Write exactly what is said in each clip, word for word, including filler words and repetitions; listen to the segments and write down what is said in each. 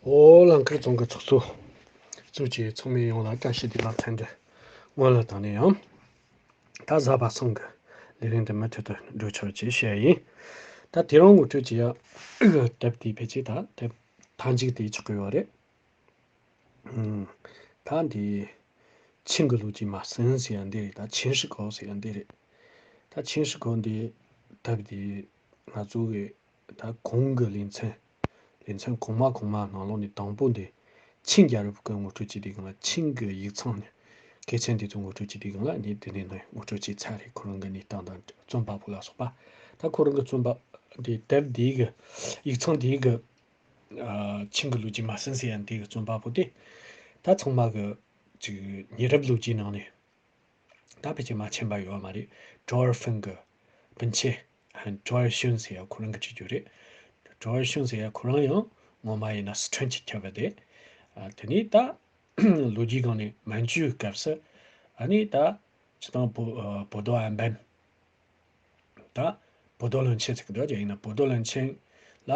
ཨོ་ལང་ཁར་རྫོང་གི་ཚོགས་གཙོ་གཙོས་ཀྱི་ཚོགས་མི་ཡོངས་ལ་བཀྲ་ཤིས་བདེ་ལེགས་ཕན་འབྲས་སྔོན་ལ་བཏང་ནས་ཡང་། ད་གཟའ་པ་སངས་ཀྱི་ལས་རིམ་འདི་མུ་མཐུད་དུ་འགྲོ་ཆོག་ཅེས་བཤད་ཡིན། ད་དེ་རིང་ངོ་སྤྲོད་ཀྱི་ཡ་དེབ་དེའི་ཕལ་ཆེར་ད་དེབ་མཐའ་མཇུག་དེ་ཆགས་ཀྱི་ཡོད་རེད། ཨུམ། ད་འདི་ཆིང་གི་ལོ་རྒྱུས་མ་ཟིན་ཟེར་ཡ་འདི་རེད། ད་ཆིང་ཧྲི་གོ་ཟེར་ཡ་འདི་རེད། ད་ཆིང་ཧྲི་གོ་འདི་དེབ་འདི་ང་ཚོ་གི་ད་གོང་གི་ལེ་ཚན། ལེ་ཚན་གོང་མ་གོང་མ་ནང་ལོགས་ནས་དང་པོ་འདི་ཆིང་རྒྱལ་རབས་ཀྱི་ངོ་སྤྲོད་བྱེད་དུས་སྒང་ལ། ཆིང་གི་ཡིག་ཚང་ནས་སྐད་ཆ་འདི་ཚོ་ངོ་སྤྲོད་བྱེད་དུས་སྒང་ལ་ནི་དེ་ནས་ནི་ངོ་སྤྲོད་བྱས་ཚར་རེད། ཁོ་རང་གི་གནས་སྟངས་དང་རྩོམ་པ་པོ་ལ་སོགས་པ། ད་ཁོ་རང་གི་རྩོམ་པ་འདི་དེབ་འདི་གི་ཡིག་ཚང་འདི་གི་ཨ་ཆིང་གི་ལོ་རྒྱུས་མ་ཟིན་ཟེར་ཡ་འདི་གི་རྩོམ་པ་པོ་དེ་ད་ཚང་མ་གི་ཅིག་ཉེ་རབས་ལོ་རྒྱུས་ནང་ནས། ད་ཕལ་ཆེར་མ་མཁྱེན་པ་ཡོད་མ་རེད། ཀྲོ་ཨར་ཧྥིན་གི་སྤུན་མཆེད་ཀྲོ་ཨར་ཤུན་ཟེར་ཡ་ཁོ་རང་གི་བྲིས་རྒྱུ་རེད། ཀྲོ་ཨར་ཤུན་ཟེར་ཡ་ཁོ་རང་ཡང་ངོ་མ་ཡིན་ན་སི་ཁྲོན་གྱི་ཁྱབ་པ་དེ། ཨ་དེ་ནས་ད་ལོ་རྒྱུས་སྒང་ནས་མན་ཇུའི་སྐབས་སུ་ཨ་ནི་ད་སྤྱིར་བཏང་བོ་ཨ་བོ་དོ་ཨན་པན། ད་བོ་དོ་བློན་ཆེན་ཟེར་གི་འདུག་ཡིན་ན་བོ་དོ་བློན་ཆེན་ལ་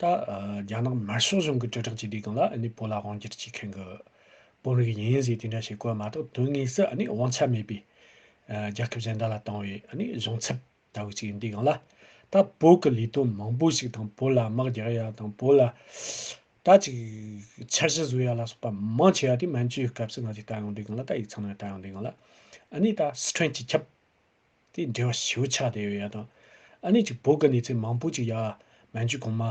ད་ཨ་རྒྱ་ནག་དམར་ཤོག་གཞུང་གིས་དྲིལ་བསྒྲགས་བྱེད་དུས་སྒང་ལ་ཨ་ནི་བོད་ལ་དབང་སྒྱུར་བྱེད་མཁན་གྱི་དཔོན་རིགས་ཡིན་ཟེར་དེ་འདྲ་ཞིག་གོ་མ་གཏོགས། དོན་དངོས་སུ་ཨ་ནི་དབང་ཆ་མེད་པའི་ཨ་རྒྱལ་ཁབ་གཞན་དག་ལ་བཏང་བའི་ཨ་ནི་གཞུང་ཚབ་ལྟ་བུ་ཅིག་ཡིན་དུས་སྒང་ལ། ད་བོད་ཀྱི་ལས་དོན་མང་པོ་ཞིག་དང་། བོད་ལ་དམག་རྒྱག་ཡ་དང་། བོད་ལ་ད་ཅིག་འཆར་གཞི་བཟོ་ཡ་ལ་སོགས་པ་མང་ཆེ་བ་དེ་མན་ཇུའི་སྐབས་སུ་ང་ཚོས་ལྟ་ཡོང་དུས་སྒང་ལ། ད་ཡིག་ཚང་ནང་ལྟ་ཡོང་དུས་སྒང་ལ་ཨ་ནི་ད་སི་ཁྲོན་གྱི་ཁྱབ་དེ་འབྲེལ་བ་ཞེ་པོ་ཆགས་བསྡད་ཡོད་ཡ་དང་། ཨ་ནི་ཅིག་བོད་ཀྱི་གནས་ཚུལ་མང་པོ་ཅིག་ཡ་མན་ཇུ་གོང་མ་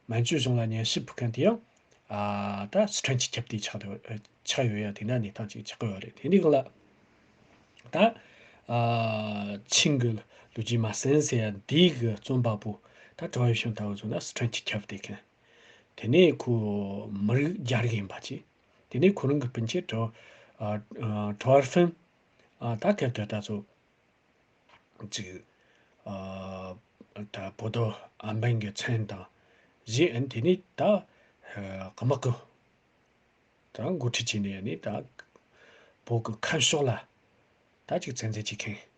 མན་ཇུ་གཞུང་ལ་སྙན་ཞུ་ཕུལ་མཁན་དེ་ཡང་ཨ་ད་སི་ཁྲོན་གྱི་ཁྱབ་དེ་ཆགས་བསྡད་ཆགས་ཡོད་ཡ། དེ་འདྲ་གནས་སྟངས་ཅིག་ཆགས་ཀྱི་ཡོད་རེད། དེ་འདྲའི་སྒང་ལ་ད་ཨ་ཆིང་གི་ལོ་རྒྱུས་མ་ཟིན་ཟེར་ཡ་འདི་གི་རྩོམ་པ་པོ་ད་ཀྲོའུ་ཡེ་ཤུན་ལྟ་བུ་ཚོ་ན་སི་ཁྲོན་གྱི་ཁྱབ་བསྡད་མཁན། དེ་ནས་ཁོ་མི་རིགས་རྒྱ་རིགས་ཡིན་པ་ཅིག་དེ་ནས་ཁོ་རང་གི་སྤུན་མཆེད་ཀྲོ་ཨ་ཨ་ཀྲོའུ་ཧྥིན། ཨ་ད་སྐབས་དེ་ད་ཚོ་ཅིག་ཨ་ད་བོ་དོ་ཨན་པན་གྱི་མཚན་དང་བཞི། ཨན་དེ་ནས་ད་ཨ་དམག་གི་ད་འགོ་ཁྲིད་བྱས་ནས་ནི་ད་བོད་ཀྱི་ཁམས་ཕྱོགས་ལ་ད་ཅིག་བཙན་འཛུལ་བྱེད་མཁན་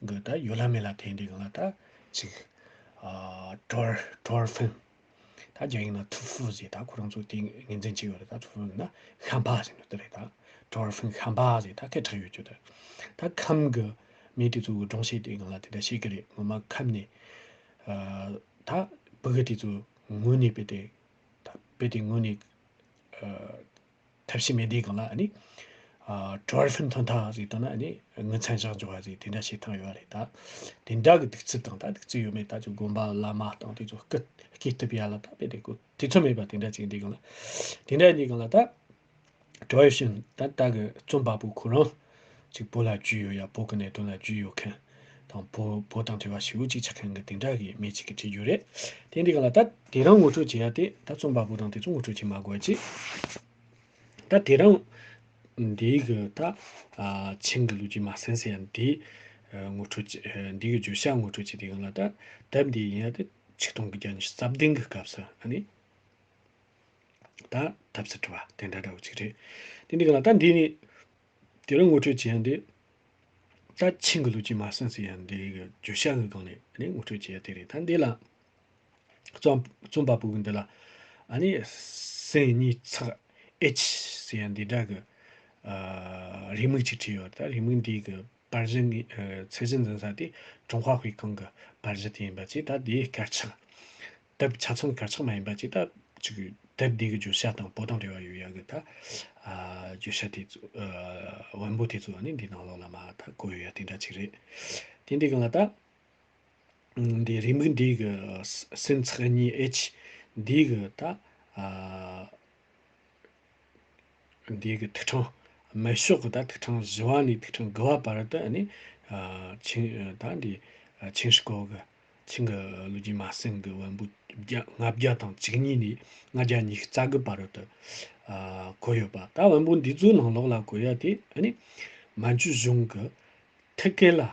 གྱི་ད་ཡོ་ལ་མེ་ལ་དེ་འདྲའི་སྒང་ལ་ད་ཅིག་ཨ་ཀྲོར་ཀྲོར་ཧྥིན། ད་རྒྱ་ཡིག་ནང་ཐུ་ཧྥུ་ཟེར། ད་ཁོ་རང་ཚོ་དེ་ངོས་འཛིན་བྱས་ཡོད་རེད། ད་ཐུ་ཧྥུ་ཡིན་ན་ཤམ་པ་ཟེར་ནོ་དེ་རེད། ད་ཀྲོར་ཧྥིན་ཤམ་པ་ཟེར་ད་སྐད་གྲགས་ཡོད་རྒྱུ་དེ། ད་ཁམས་ཀྱི་མི་དེ་ཚོ་གི་སྒྲུང་བཤད་དེའི་སྒང་ལ་དེ་འདྲ་བཤད་ཀྱི་རེད། ངོ་མ་ཁམས་ནས་ཨ་ད་ཕྲུ་གུ་དེ་ཚོ་ངུ་ནས་དཔེ་དེ། ད་དཔེ་དེ་ངུ་ནས་ཨ་ཐབས་ཤེས་མེད་དུས་སྒང་ལ་ཨ་ནི་ཨ་ཀྲོར་ཧྥིན་ཐོན་ཐལ་ཟེར་བཏང་ན་ཨ་ནི་ངུ་མཚམས་བཞག་འཇོག་པ་ཟེར་དེ་འདྲ་བྱེད་སྟངས་ཡོད་རེད། ད་དེ་འདྲ་གི་གདུག་རྩུབ་དང་། ད་གདུག་རྩུབ་ཡོད་མེད་ད་ཅིག་དགོན་པ་བླ་མ་དང་དེ་ཚོ་སྐུ་སྐུ་སྟབས་ཡ་ལ་ད་དཔེ་དེ་ཀོ་དུས་ཚོད་མེད་པ་དེ་འདྲ་ཅིག་འདུག་སྒང་ལ། དེ་འདྲ་འདུག་སྒང་ལ་ད་ཀྲོའུ་ཡེ་ཤུན་ད་ལྟ་གི་རྩོམ་པ་པོ་ཁོ་རང་ཅིག་བོད་ལ་རྒྱུས་ཡོད་ཡ། བོད་ཀྱི་གནད་དོན་ལ་རྒྱུས་ཡོད་མཁན་དང་། བོད་བོད་དང་འབྲེལ་བ་ཞེ་པོ་ཅིག་ཆགས་མཁན་གྱི་དེ་འདྲ་གི་མི་ཅིག་གིས་བྲིས་རྒྱུ་རེད། དེ་འདུག་སྒང་ལ་ད་དེ་རིང་ངོ་སྤྲོད་བྱེད་ཡ་དེ་ད་རྩོམ་པ་པོ་དང་དེ་ཚོ་ངོ་སྤྲོད་བྱེད་མ་དགོས་ཅིག་ད་དེ་རིང་འདི་གི་ད་ཨ་ཆིང་གི་ལོ་རྒྱུས་མ་ཟིན་ཟེར་ཡ་འདི་ཨ་ངོ་སྤྲོད་བྱེད། ཨ་འདི་གི་བརྗོད་བྱ་ངོ་སྤྲོད་བྱེད་དུས་སྒང་ལ་ད་དེབ་འདི་ཡིན་ཡ་དེ་ཆིག་སྟོང་དགུ་བརྒྱ་ཉི་ཤུ་རྩ་བདུན་གི་སྐབས་སུ་ཨ་ནི་ད་ཐབས་སུ་བྲིས་པ་དེ་འདྲ་འདྲ་བོ་ཅིག་རེད། དེ་འདུག་སྒང་ལ་ད་འདི་ནི་དེ་རིང་ངོ་སྤྲོད་བྱེད་ཡ་འདི་ད་ཆིང་གི་ལོ་རྒྱུས་མ་ཟིན་ཟེར་ཡ་འདི་གི་བརྗོད་བྱ་གི་སྒང་ནས་ཨ་ནི་ངོ་སྤྲོད་བྱེད་ཡ་དེ་རེད། ད་འདི་ལ་རྩོམ་རྩོམ་པ་པོ་གི་འདི་ལ་ཨ་ནི་སིན་གཉིས་ཚེག་ཨེཆ་ཟེར་ཡ་འདི་འདྲ་གི་ཨ་རེའུ་མིག་ཅིག་བྲིས་ཡོད། ད་རེའུ་མིག་འདི་གི་པར་གཞི་ངི་ཨ་ཚད་གཞི་འཛིན་ས་དེ་ཀྲུང་ཧྭ་དཔེ་ཁང་གི་པར་གཞི་དེ་ཡིན་པ་ཅིག་ད་དེའི་དཀར་ཆག་དེབ་ཆ་ཚང་དཀར་ཆག་མ་ཡིན་པ་ཅིག་ད་ཅིག་དེབ་འདི་གི་བརྗོད་བྱ་དང་བོད་དང་འབྲེལ་བ་ཡོད་ཡ་གི་ད་ཨ་བརྗོད་བྱ་དེ་ཚོ་ཨ་བོན་པོ་དེ་ཚོ་ཨ་ནི་འདི་ནང་ལོགས་ལ་མ་ད་བཀོད་ཡོད་ཡ་དེ་འདྲ་ཅིག་རེད། དེ་འདི་གི་ལ་ད་འདི་རེའུ་མིག་འདི་གི་སིན་ཚེག་གཉིས་ཨེཆ་འདི་གི་ད་ཨ་འདི་གི་ཐིག་ཕྲེང་། སྨད་ཕྱོགས་ཀྱི་ད་ཐིག་ཕྲེང་བཞི་བ་ནས་ཐིག་ཕྲེང་དགུ་བ་བར་དུ་ཨ་ནི་ཨ་ཆིང་ད་འདི་ཨ་ཆིང་ཧྲི་གོ་གི་ཆིང་གི་ལོ་རྒྱུས་མ་ཟིན་གི་བོན་པོ་བརྒྱ་ལྔ་བརྒྱ་དང་བཅུ་གཉིས་ནས་ལྔ་བརྒྱ་ཉི་ཤུ་རྩ་དགུ་བར་དུ་ཨ་བཀོད་ཡོད་པ། ད་བོན་པོ་འདི་ཚོའི་ནང་ལོགས་ལ་བཀོད་ཡ་དེ་ཨ་ནི་མན་ཇུ་གཞུང་གི་ཐི་གེ་ལ་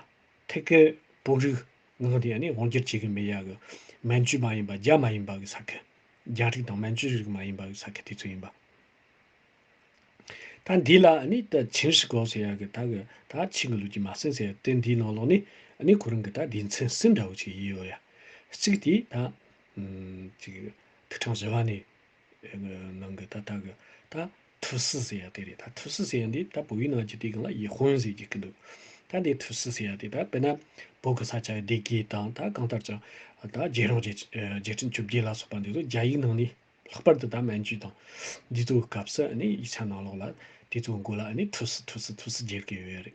ཐི་གེ་བོད་རིགས་ངང་དེ་ཨ་ནི་དབང་སྒྱུར་བྱེད་གི་མེད་ཡ་གི་མན་ཇུ་མ་ཡིན་པ་རྒྱ་མ་ཡིན་པ་གི་ས་ཁུལ། རྒྱ་རིགས་དང་མན་ཇུ་རིགས་མ་ཡིན་པ་གི་ས་ཁུལ་དེ་ཚོ་ཡིན་པ། ད་འདི་ལ་ཨ་ནི་ད་ཆིང་ཧྲི་གོ་ཟེར་ཡ་གི་ད་གི་ད་ཆིང་གི་ལོ་རྒྱུས་མ་ཟིན་ཟེར་ཡ་དེ་འདིའི་ནང་ལོགས་ནས་ཨ་ནི་ཁོ་རང་གི་ད་སྡེ་ཚན་གསུམ་འདྲ་བོ་ཅིག་ཡོད་ཡ། གཅིག་དེ་ད་ཨམ་ཅིག་ཐིག་ཕྲེང་བཞི་བ་ནས་ ནང་གི་ད་ལྟ་གི་ད་ཐུའུ་སི་ཟེར་ཡ་དེ་རེད། ད་ཐུའུ་སི་ཟེར་ཡ་འདི་ད་བོད་ཡིག་ནང་གི་དེ་གང་ལ་ཡི་ཧོན་ཟེར་གྱི་གི་འདུག་ད་འདི་ཐུའུ་སི་ཟེར་ཡ་དེ་ད་དཔེར་ན་བོད་གི་ས་ཆ་སྡེ་དགེ་དང་ད་གང་ལྟར་ཀྱང་ད་རྒྱལ་རོང་རྗེས་རྗེས་དྲན་བཅོ་བརྒྱད་ལ་སོགས་པ་འདི་ཚོ་རྒྱ་ཡིག་ནང་ནས། ལྷག་པར་དུ་ད་མན་ཇུ་དང་འདི་ཚོའི་སྐབས་སུ་ཨ་ནི་ཡིག་ཆ་ནང་ལོགས་ལ་དེ་ཚོའི་མགོ་ལ་ཨ་ནི་ཐུའུ་སི་ཐུའུ་སི་ཐུའུ་སི་བརྗོད་ཀྱི་ཡོད་རེད།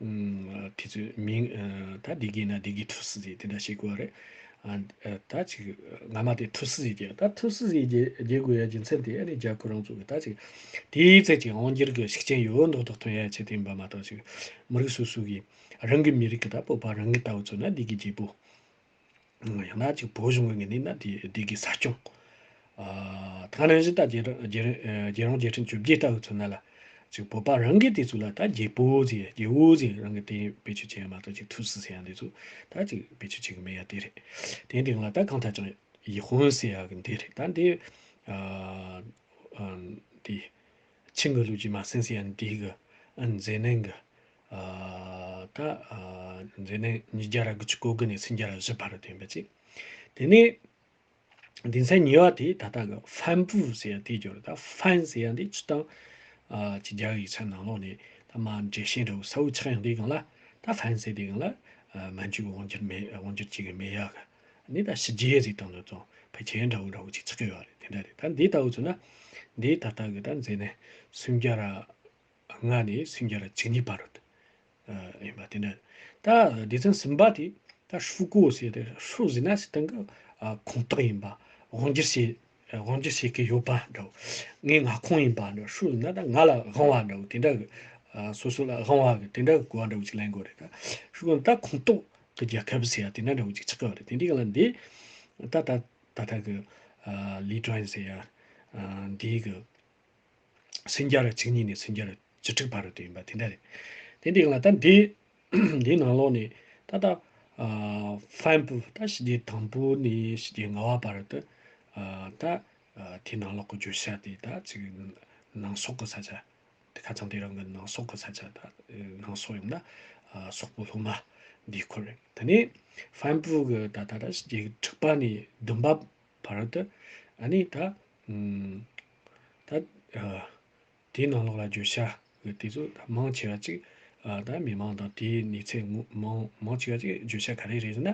ཨུམ། དེ་ཚོའི་མིང་ཨ་ད་སྡེ་དགེ་ན་སྡེ་དགེ་ཐུའུ་སི་ཟེར་དེ་འདྲ་བྱེད་དགོས་རེད། ཨ་ད་ཅིག་སྔ་མ་དེ་ཐུའུ་སི་ཟེར་གྱི་ད་ཐུའུ་སི་ཟེར་གྱི་བརྗོད་དགོས་ཡ་རྒྱུ་མཚན་དེ་ཨ་ནི་རྒྱ་གར་རང་ཚོ་གི་ད་ཅིག་དེའི་ཚེ་ཅིག་དབང་སྒྱུར་གྱི་ཤུགས་རྐྱེན་ཡོད་མདོག་མདོག་ཐོན་ཡ་ཆེད་དུ་ཡིན་པ་མ་གཏོགས་ཅིག་མི་རིགས་སོ་སོ་གི་རང་གི་མི་རིགས་ཀྱི་ད་བོད་པ་རང་གི་ལྟ་བུ་ཚོ་ན་སྡེ་དགེ་རྒྱལ་པོ། ཡང་ན་ཅིག་བོད་གཞུང་གི་ངོས་ནས་ན་དེ་སྡེ་དགེ་ས་སྐྱོང་། ཨ་ད་ག་ནང་བཞིན་ད་རྒྱལ་རྒྱལ་རྒྱལ་རོང་རྗེས་དྲན་བཅོ་བརྒྱད་ལྟ་བུ་ཚོ་ན་ལ་ཅིག་བོད་པ་རང་གི་དེ་ཚོ་ལ་ད་རྒྱལ་པོ་ཟེར་རྒྱལ་བོ་ཟེར་རང་གི་དེ་བེད་སྤྱོད་བྱེད་ཡ་མ་གཏོགས་ཅིག་ཐུའུ་སི་ཟེར་ཡ་འདི་ཚོ་ད་ཅིག་བེད་སྤྱོད་བྱེད་གི་མེད་ཡ་དེ་རེད། དེ་འདི་ང་ལ་ད་གང་ལྟར་ཀྱང་ཡི་ཧོན་ཟེར་ཡ་གི་འདི་རེད། ད་འདི་ཨ་ཨ་འདི་ཆིང་གི་ལུགས་ཀྱི་མ་སེང་ཟེར་ཡ་འདི་གི་ཨ་མཛེས་ནན་གི་ཨ་ད་ཨ་མཛེས་ནན་ཉིས་བརྒྱ་ར་དགུ་བཅུ་གོ་དགུ་ནས་སུམ་བརྒྱ་ར་བཞི་བར་དུ་ཐོན་པ་ཅིག་དེ་ནས་སྡེ་ཚན་གཉིས་པ་དེ་ད་ལྟ་གི་ཧྥན་པུའུ་ཟེར་ཡ་དེ་སྦྱོར། ད་ཧྥན་ཟེར་ཡ་འདི་སྤྱིར་བཏང་ཨ་ཅིག་རྒྱ་ཡིག་ཆ་ནང་ལོགས་ནས་ད་མ་འགྲེལ་བཤད་འདྲ་བོ་གསལ་བོ་ཆགས་ཡོང་དུས་སྒང་ལ་ད་ཧྥན་ཟེར་དུས་སྒང་ལ་ཨ་མན་ཇུ་དབང་སྒྱུར་མེད་དབང་སྒྱུར་བྱེད་གི་མེད་ཡ་གི་ནི་ད་ཕྱི་རྒྱལ་ཟེར་དང་ནི་ཙང་ཕལ་ཆེར་འདྲ་བོ་འདྲ་བོ་ཅིག་ཆགས་ཀྱི་ཡོད་རེད། དེ་འདྲ་རེད། ད་འདི་ལྟ་བུ་ཚོ་ན་འདི་ད་ལྟ་གི་ད་མཛེས་ནན་སུམ་བརྒྱ་ར་ལྔ་ནས་སུམ་བརྒྱ་ར་བཅུ་གཉིས་བར་དུ་ཨ་ཡིན་པ་དེ་འདྲ། ད་སྡེ་ཚན་གསུམ་པ་དེ་ད་ཧྲུའུ་ཀོ་ཟེར་ཏེ་ཧྲུའུ་ཟེར་ན་སི་ཐན་གི་ཨ་ཁོངས་གཏོགས་ཡིན་པ། དབང་སྒྱུར་བྱེད་དབང་སྒྱུར་བྱེད་ཀྱི་ཡོད་པ་འདྲ་བོ། ངའི་མངའ་ཁོངས་ཡིན་པ་འདྲ་བོ། ཧྲུའུ་ཟེར་ན་ད་ང་ལ་དབང་བ་འདྲ་བོ་དེ་འདྲ་གི་ཨ་སོ་སོ་ལ་དབང་བ་གི་དེ་འདྲ་གི་གོ་བ་འདྲ་བོ་ཅིག་ལེན་དགོས་རེད། ད་ཧྲུའུ་ཀོ་ད་ཁོངས་གཏོགས་གི་རྒྱལ་ཁབ་ཟེར་ཡ་དེ་འདྲ་འདྲ་བོ་ཅིག་ཆགས་ཀྱི་ཡོད་རེད། དེ་འདྲའི་ག་ལ་འདི་ད་ད་ད་ལྟ་གི་ཨ་ལི་ཀྲོན་ཟེར་ཡ་ཨ་འདི་གི་སུམ་བརྒྱ་ར་བཅུ་གཉིས་ནས་སུམ་བརྒྱ་ར་བཅུ་དྲུག་བར་དུ་ཡིན་པ་དེ་འདྲ་རེད། དེ་འདི་ལ་ད་འདི་འདིའི་ནང་ལོགས་ནས་ད་ལྟ་ཨ་ཧྥན་པུའུ་ད་ཕྱི་རྒྱལ་དང་པོ་ནས་ཕྱི་རྒྱལ་ལྔ་བ་བར་དུ་ཨ་ད་ཨ་དེའི་ནང་ལོགས་ཀྱི་བརྗོད་བྱ་དེ་ད་ཅིག་ནང་སོག་གི་ས་ཆ་དེ་ཁ་ཚང་དེ་རང་གི་ནང་སོག་གི་ས་ཆ་ད་ནང་སོག་ཡིན་ན་ཨ་སོག་པོ་སློབ་མ་འདིའི་སྐོར་རེད། དེ་ནས་ཧྥན་པུའུ་གི་ད་ད་ད་ཕྱི་རྒྱལ་དྲུག་པ་ནས་བདུན་པ་བར་དུ་ཨ་ནི་ད་ཨུམ་ད་ཨ་དེའི་ནང་ལོགས་ལ་བརྗོད་བྱ་གི་དེ་ཚོ་ད་མང་ཆེ་བ་ཅིག་ཨ་ད་མི་མང་དང་དེའི་གནས་ཚད་ངོ་མང་མང་ཆེ་བ་ཅིག་བརྗོད་བྱ་ག་རེ་རེད་ཟེར་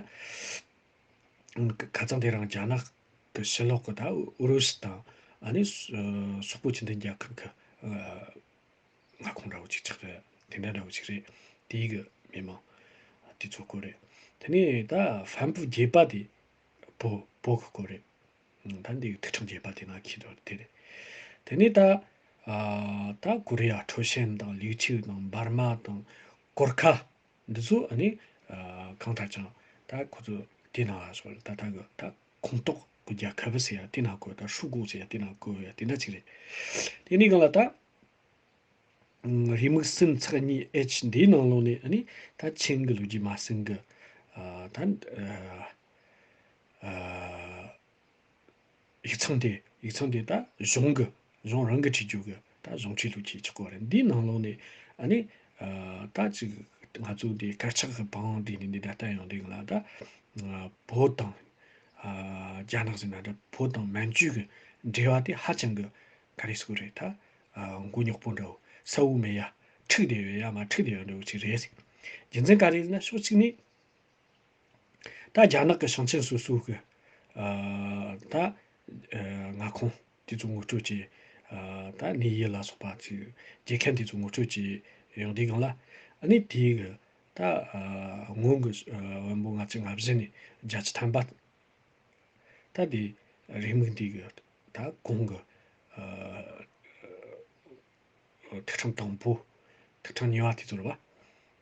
ན། ཁ་ཚང་དེ་རང་རྒྱ་ནག་གི་ཕྱི་ལོགས་གི་ད་ཨུ་རུ་སུ་དང་ཨ་ནི་སོག་པོ་ཆེ་འདི་རྒྱལ་ཁབ་གི་མངའ་ཁོངས་འདྲ་བོ་ཅིག་ཆགས་རེད། དེ་འདྲ་འདྲ་བོ་ཅིག་རེད། དེའི་གི་མི་མང་དེ་ཚོ་སྐོར་རེད། དེ་ནས་ད་ཧྥན་པུའུ་བརྒྱད་པ་དེ་བོད་བོད་གི་སྐོར་རེད། ད་འདི་གི་ཐུག་ཕྲེང་བརྒྱད་པ་དེ་ན་ཁྱེད་ཚོ་དེ་རེད། དེ་ནས་ད་ཨ་ད་ཀོ་རི་ཡ་ཁྲོ་ཆེན་དང་ལིའུ་ཆིའུ་དང་འབར་མ་དང་གོར་ཁ་འདི་ཚོ་ཨ་ནི་ཨ་གང་ལྟར་ཀྱང་ད་ཁོ་ཚོ་དེ་ན་སོགས་ད་ད་གི་ད་ཁོངས་གཏོགས་གི་རྒྱལ་ཁབ་ཟེར་ཡ་དེ་ན་གོ་ད་ཧྲུའུ་ཀོ་ཟེར་ཡ་དེ་ན་གོ་ཡ་དེ་འདྲ་ཅིག་རེད། དེ་ནས་གང་ལ་ད་རེའུ་མིག་གསུམ་ཚེག་གཉིས་ཨེཆ་འདིའི་ནང་ལོགས་ནས་ཨ་ནི་ད་ཆིང་གི་ལོ་རྒྱུས་མ་ཟིན་གི་ཨ་ད་ཨ་ཡིག་ཚང་དེ་ཡིག་ཚང་དེ་ད་གཞུང་གི་གཞུང་རང་གི་བྲིས་རྒྱུ་གི་ད་གཞུང་འབྲེལ་ལུགས་ཀྱི་ཆགས་གོ་རེད། འདིའི་ནང་ལོགས་ནས་ཨ་ནི་ཨ་ད་ཅིག་ང་ཚོ་འདི་དཀར་ཆག་གི་བང་འདི་ནས་འདི་ད་ལྟ་ཡོང་འདི་ལ་ད་ཨ་བོད་དང་ཨ་རྒྱ་ནག་ཟེར་ན་འདྲ་བོད་དང་མན་ཇུ་གི་འབྲེལ་བ་དེ་ཧ་ཅང་གི་ག་རེ་ཟེར་དགོས་རེད། ད་ཨ་མགོ་རྙོག་པོ་འདྲ་བོ་གསལ་བོ་མེད་ཡ་འཁྲུག་བསྡད་ཡོད་ཡ་མ་འཁྲུག་བསྡད་ཡོད་འདྲ་བོ་ཅིག་རེད་ཟེར། རྒྱུ་མཚན་ག་རེ་ཟེར་ན་ཕྱོགས་གཅིག་ནས། ད་རྒྱ་ནག་གི་ཞིང་ཆེན་སོ་སོ་གི་ཨ་ད་ཨ་མངའ་ཁོངས་དེ་ཚོ་ངོ་སྤྲོད་བྱས། ཨ་ད་གནས་ཡུལ་ལ་སོགས་པ་ཅིག་རྒྱལ་ཁམས་དེ་ཚོ་ངོ་སྤྲོད་བྱས་ཡོང་དུས་སྒང་ལ་ཨ་ནི་དེའི་གི་ད་ཨ་སྔོན་གི་ཨ་བོན་པོ་ལྔ་བཅུ་ང་བཞི་ནས་བརྒྱད་ཅུ་ཐམ་པ། ད་དེ་རེའུ་མིག་འདི་གི་ད་གོང་གི་ཨ་ཐིག་ཕྲེང་དང་པོ། ཐིག་ཕྲེང་གཉིས་པ་དེ་ཚོ་རེད་བ།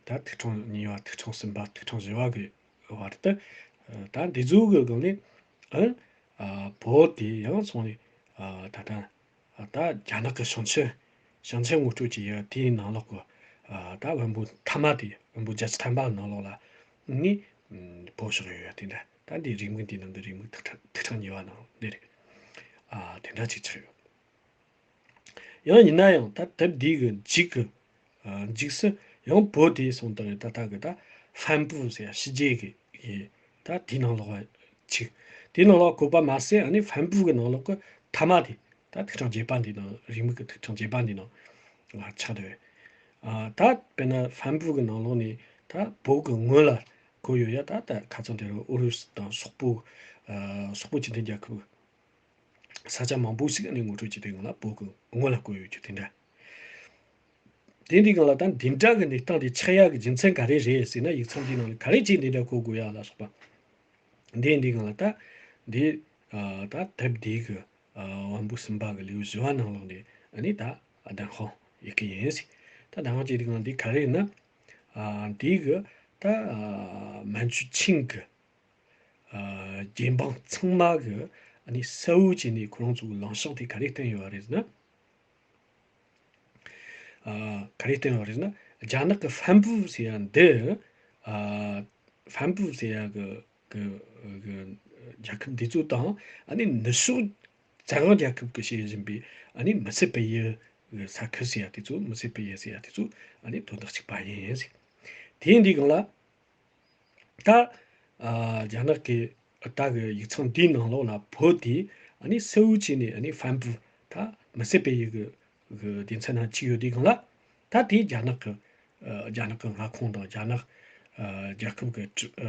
ད་ཐིག་ཕྲེང་གཉིས་པ་ཐིག་ཕྲེང་གསུམ་པ་ཐིག་ཕྲེང་བཞི་པ་གི་བར་དུ་ཨ་ད་འདི་ཚོ་གི་སྒང་ནས་ཨ་ཨ་བོད་དེ་ཡང་སོང་ནས་ཨ་ད་ད་ཨ་ད་རྒྱ་ནག་གི་ཞིང་ཆེན་ཞིང་ཆེན་ངོ་སྤྲོད་ཀྱི་ཡ་དེའི་ནང་ལོགས་གི་ཨ་ད་བོན་པོ་མཐའ་མ་དེ་བོན་པོ་བརྒྱད་ཅུ་ཐམ་པ་ནང་ལོགས་ལ་ནི་ཨ་བོད་བཞག་ཡོད་ཡ་དེ་འདྲ། ད་འདི་རེའུ་མིག་འདི་ནང་གི་རེའུ་མིག་ཐིག་ཕྲེང་ཐིག་ཕྲེང་གཉིས་པ་ནང་འདི་རེད། ཨ་དེ་འདྲ་ཅིག་ཆགས་ཡོད། ཡང་ཡིན་ན་ཡང་ད་དེབ་འདི་གི་མཇུག་གི་ཨ་མཇུག་སུ་ཡང་བོད་དེ་སོང་དང་ད་ལྟ་གི་ད་ཧྥན་པུའུ་ཟེར་ཕྱི་རྒྱལ་གི་ཡིན། ད་དེའི་ནང་ལོགས་ཅིག་དེའི་ནང་ལོགས་བཀོད་པ་མ་ཟད་ཨ་ནི་ཧྥན་པུའུ་གི་ནང་ལོགས་གི་མཐའ་མ་དེ་ ད་ཐིག་ཕྲེང་བརྒྱད་པ་འདི་ནང་རེའུ་མིག་གི་ཐིག་ཕྲེང་བརྒྱད་པ་འདི་ནང་ང་ཆགས་བསྡད་ཡོད། ཨ། ད་དཔེར་ན་ཧྥན་པུའུ་གི་ནང་ལོགས་ནས་ད་བོད་གི་ངོས་ལ་བཀོད་ཡོད་ཡ། ད་ད་ཁ་སང་དེ་རུ་ཨུ་རུ་སུ་དང་སོག་པོ། ཨ། སོག་པོ་སྤྱི་མཐུན་རྒྱལ་ཁབ་ས་ཆ་མང་པོ་ཞིག་ནས་ངོ་སྤྲོད་བྱེད་དུས་སྒང་ལ་བོད་གི་ངོས་ལ་བཀོད་ཡོད་རྒྱུ་དེ་འདྲ། དེ་འདི་སྒང་ལ་ད་འདི་འདྲ་གི་གནས་སྟངས་དེ་ཆགས་ཡག་གི་རྒྱུ་མཚན་ག་རེ་རེད་ཟེར་ན། ཡིག་ཚང་འདིའི་ནང་ལ་ག་རེ་བྱས་འདི་འདྲ་བཀོད་དགོས་ཡ་ལ་སོགས་པ། འདི་འདི་སྒང་ལ་ད་འདི། ཨ། ད་དེབ་འདི་གི། ཨ། དབང་པོ་གསུམ་པ་གི་ལེའུ་བཞི་པ་ནང་ལོགས་ནས་ཨ་ནི་ད་བདེན་དཔང་ཡེད་གི་ཡིན་ཟེར། ད་བདེན་དཔང་བྱེད་དུས་སྒང་འདི་ག་རེ་ཡིན་ན། ཨ། འདི་གི་ད། ཨ། མན་ཇུ་ཆིང་གི། ཨ། རྗེ་འབངས་ཚང་མ་གི་ཨ་ནི་གསལ་བོ་བྱས་ནས་ཁོ་རང་ཚོ་གི་ལངས་ཕྱོགས་དེ་ག་རེ་བསྟན་ཡོད་པ་རེད་ཟེར་ན། ཨ། ག་རེ་བསྟན་ཡོད་པ་རེད་ཟེར་ན། རྒྱ་ནག་གི་ཧྥན་པུའུ་ཟེར་ཡ་འདི། ཨ། ཧྥན་པུའུ་ཟེར་ཡ་གི་གི་གི་རྒྱལ་ཁབ་འདི་ཚོ་དང་ཨ་ནི་ནུབ་ཕྱོགས་བཙན་དབང་རྒྱལ་ཁབ་ཀྱི་བྱེད་བཞིན་པའི་ཨ་ནི་མི་སེར་སྤེལ་ཡུལ་གི་ས་ཁུལ་ཟེར་ཡ་དེ་ཚོ། མི་སེར་སྤེལ་ཡུལ་ཟེར་ཡ་དེ་ཚོ་ཨ་ནི་དོན་དག་གཅིག་པ་ཡིན་ཟེར། དེ་འདི་སྒང་ལ། ད། ཨ། རྒྱ་ནག་གི་ད་གི་ཡིག་ཚང་འདིའི་ནང་ལོགས་ལ་བོད་དེ་ཨ་ནི་གསལ་བོ་བྱས་ནས་ཨ་ནི་ཧྥན་པུའུ་ད་མི་སེར་སྤེལ་ཡུལ་གི་གི་སྡེ་ཚན་ནང་བཅུག་ཡོད་དུས་སྒང་ལ། ད་དེ་རྒྱ་ནག་གི། ཨ། རྒྱ་ནག་གི་མངའ་ཁོངས་དང་རྒྱ་ནག་ཨ། རྒྱལ་ཁབ་ཀྱི་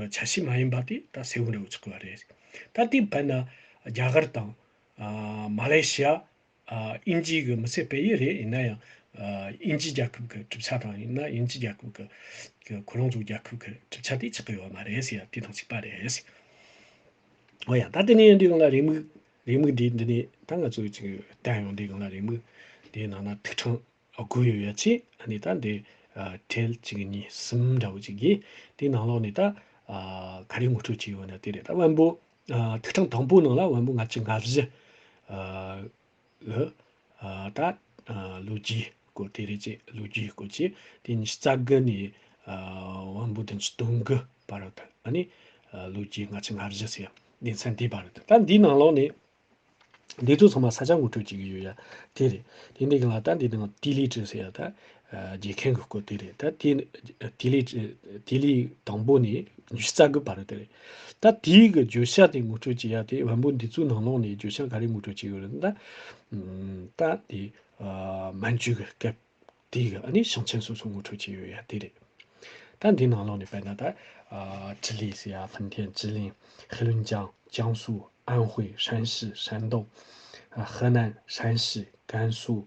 ཆ་ཤས་མ་ཡིན་པ་དེ་ད་གསལ་བོ་འདྲ་བོ་ཆགས་ཀྱི་ཡོད་རེད། ད་དེ་བར་ན་རྒྱ་གར་དང་། ཨ། མ་ལེ་ཤི་ཡ། ཨ། དབྱིན་ཇི་གི་མི་སེར་སྤེལ་ཡུལ་རེད། ཡིན་ན་ཡང་། ཨ། དབྱིན་ཇི་རྒྱལ་ཁབ་ཀྱི་གྲུབ་ཆ་དང་ཡིན་ན་དབྱིན་ཇི་རྒྱལ་ཁབ་ཀྱི་ཀྱི་ཁོ་རང་ཚོ་རྒྱལ་ཁབ་ཀྱི་གྲུབ་ཆ་དེ་ཆགས་ཀྱི་ཡོད་མ་རེད་ཟེར་ཡ་དེ་དང་གཅིག་པ་རེད་ཟེར། འོ་ཡ། ད་དེ་ནས་འདི་སྒང་ལ་རེའུ་མིག་རེའུ་མིག་འདི་འདི་ནས་ད་ང་ཚོས་ཅིག་བལྟས་ཡོང་དུས་སྒང་ལ་རེའུ་མིག་འདིའི་ནང་ན་ཐིག་ཕྲེང་དགུ་ཡོད་ཡ་ཅིག་ཨ་ནི་ད་འདི། ཨ། གྲལ་གཅིག་གཉིས་གསུམ་འདྲ་བོ་ཅིག་གིས་དེའི་ནང་ལོགས་ནས་ད། ཨ། ག་རེ་ངོ་སྤྲོད་བྱས་ཡོད་ན་དེ་རེད། ད་བོན་པོ། ཨ། ཐིག་ཕྲེང་དང་པོའི་ནང་ལ་བོན་པོ་ལྔ་བཅུ་ང་བཞི། ཨ། གི། ཨ། ད། ཨ། ལོ་རྒྱུས་སྐོར་དེ་རེད་ཅེས། ལོ་རྒྱུས་སྐོར་ཅེས། དེ་ཉི་ཤུ་རྩ་དགུ་ནས། ཨ། བོན་པོ་བདུན་ཅུ་དོན་དགུ་བར་དུ། ཨ་ནི། ཨ། ལོ་རྒྱུས་ལྔ་བཅུ་ང་བཞི་ཟེར་ཡ་སྡེ་ཚན་དེ་བར་དུ། ད་འདིའི་ནང་ལོགས་ནས་འདི་ཚོ་ཚང་མ་ས་ཆ་ངོ་སྤྲོད་བྱེད་ཀྱི་ཡོད་ཡ་དེ་རེད། དེ་འདི་གི་ལ་ད་འདི་ནང་ཏི་ལི་ཀྲི་ཟེར་ཡ་ད། ཨ། རྗེ་མཁན་གྱི་སྐོར་དེ་རེད། ད་དེ་ཏི་ལི་ཀྲི། ཏི་ལི་དང་པོ་ནས་ཉི་ཤུ་རྩ་དགུ་བར་དུ་དེ་རེད། ད་དེའི་གི་བརྗོད་བྱ་དེ་ངོ་སྤྲོད་བྱེད་ཡ་དེ། བོན་པོ་འདི་ཚོའི་ནང་ལོགས་ནས་བརྗོད་བྱ་ག་རེ་ངོ་སྤྲོད་བྱེད་ཡོད་རེད་ད། ཨ། ད་དེ། ཨ། མན་ཇུ་གི་སྐབས་དེ་གི་ཨ་ནི་ཞིང་ཆེན་སོ་སོ་ངོ་སྤྲོད་བྱས་ཡོད་ཡ་དེ་རེད། ད་འདི་ནང་ལོགས་ནས་དཔེར་ན་ད། ཨ། 直隶ཟེར་ཡ། 莆田། 吉林། 黑龙江。 江苏。 安徽。 山西。 山东。 ཨ། 河南། 山西。 甘肃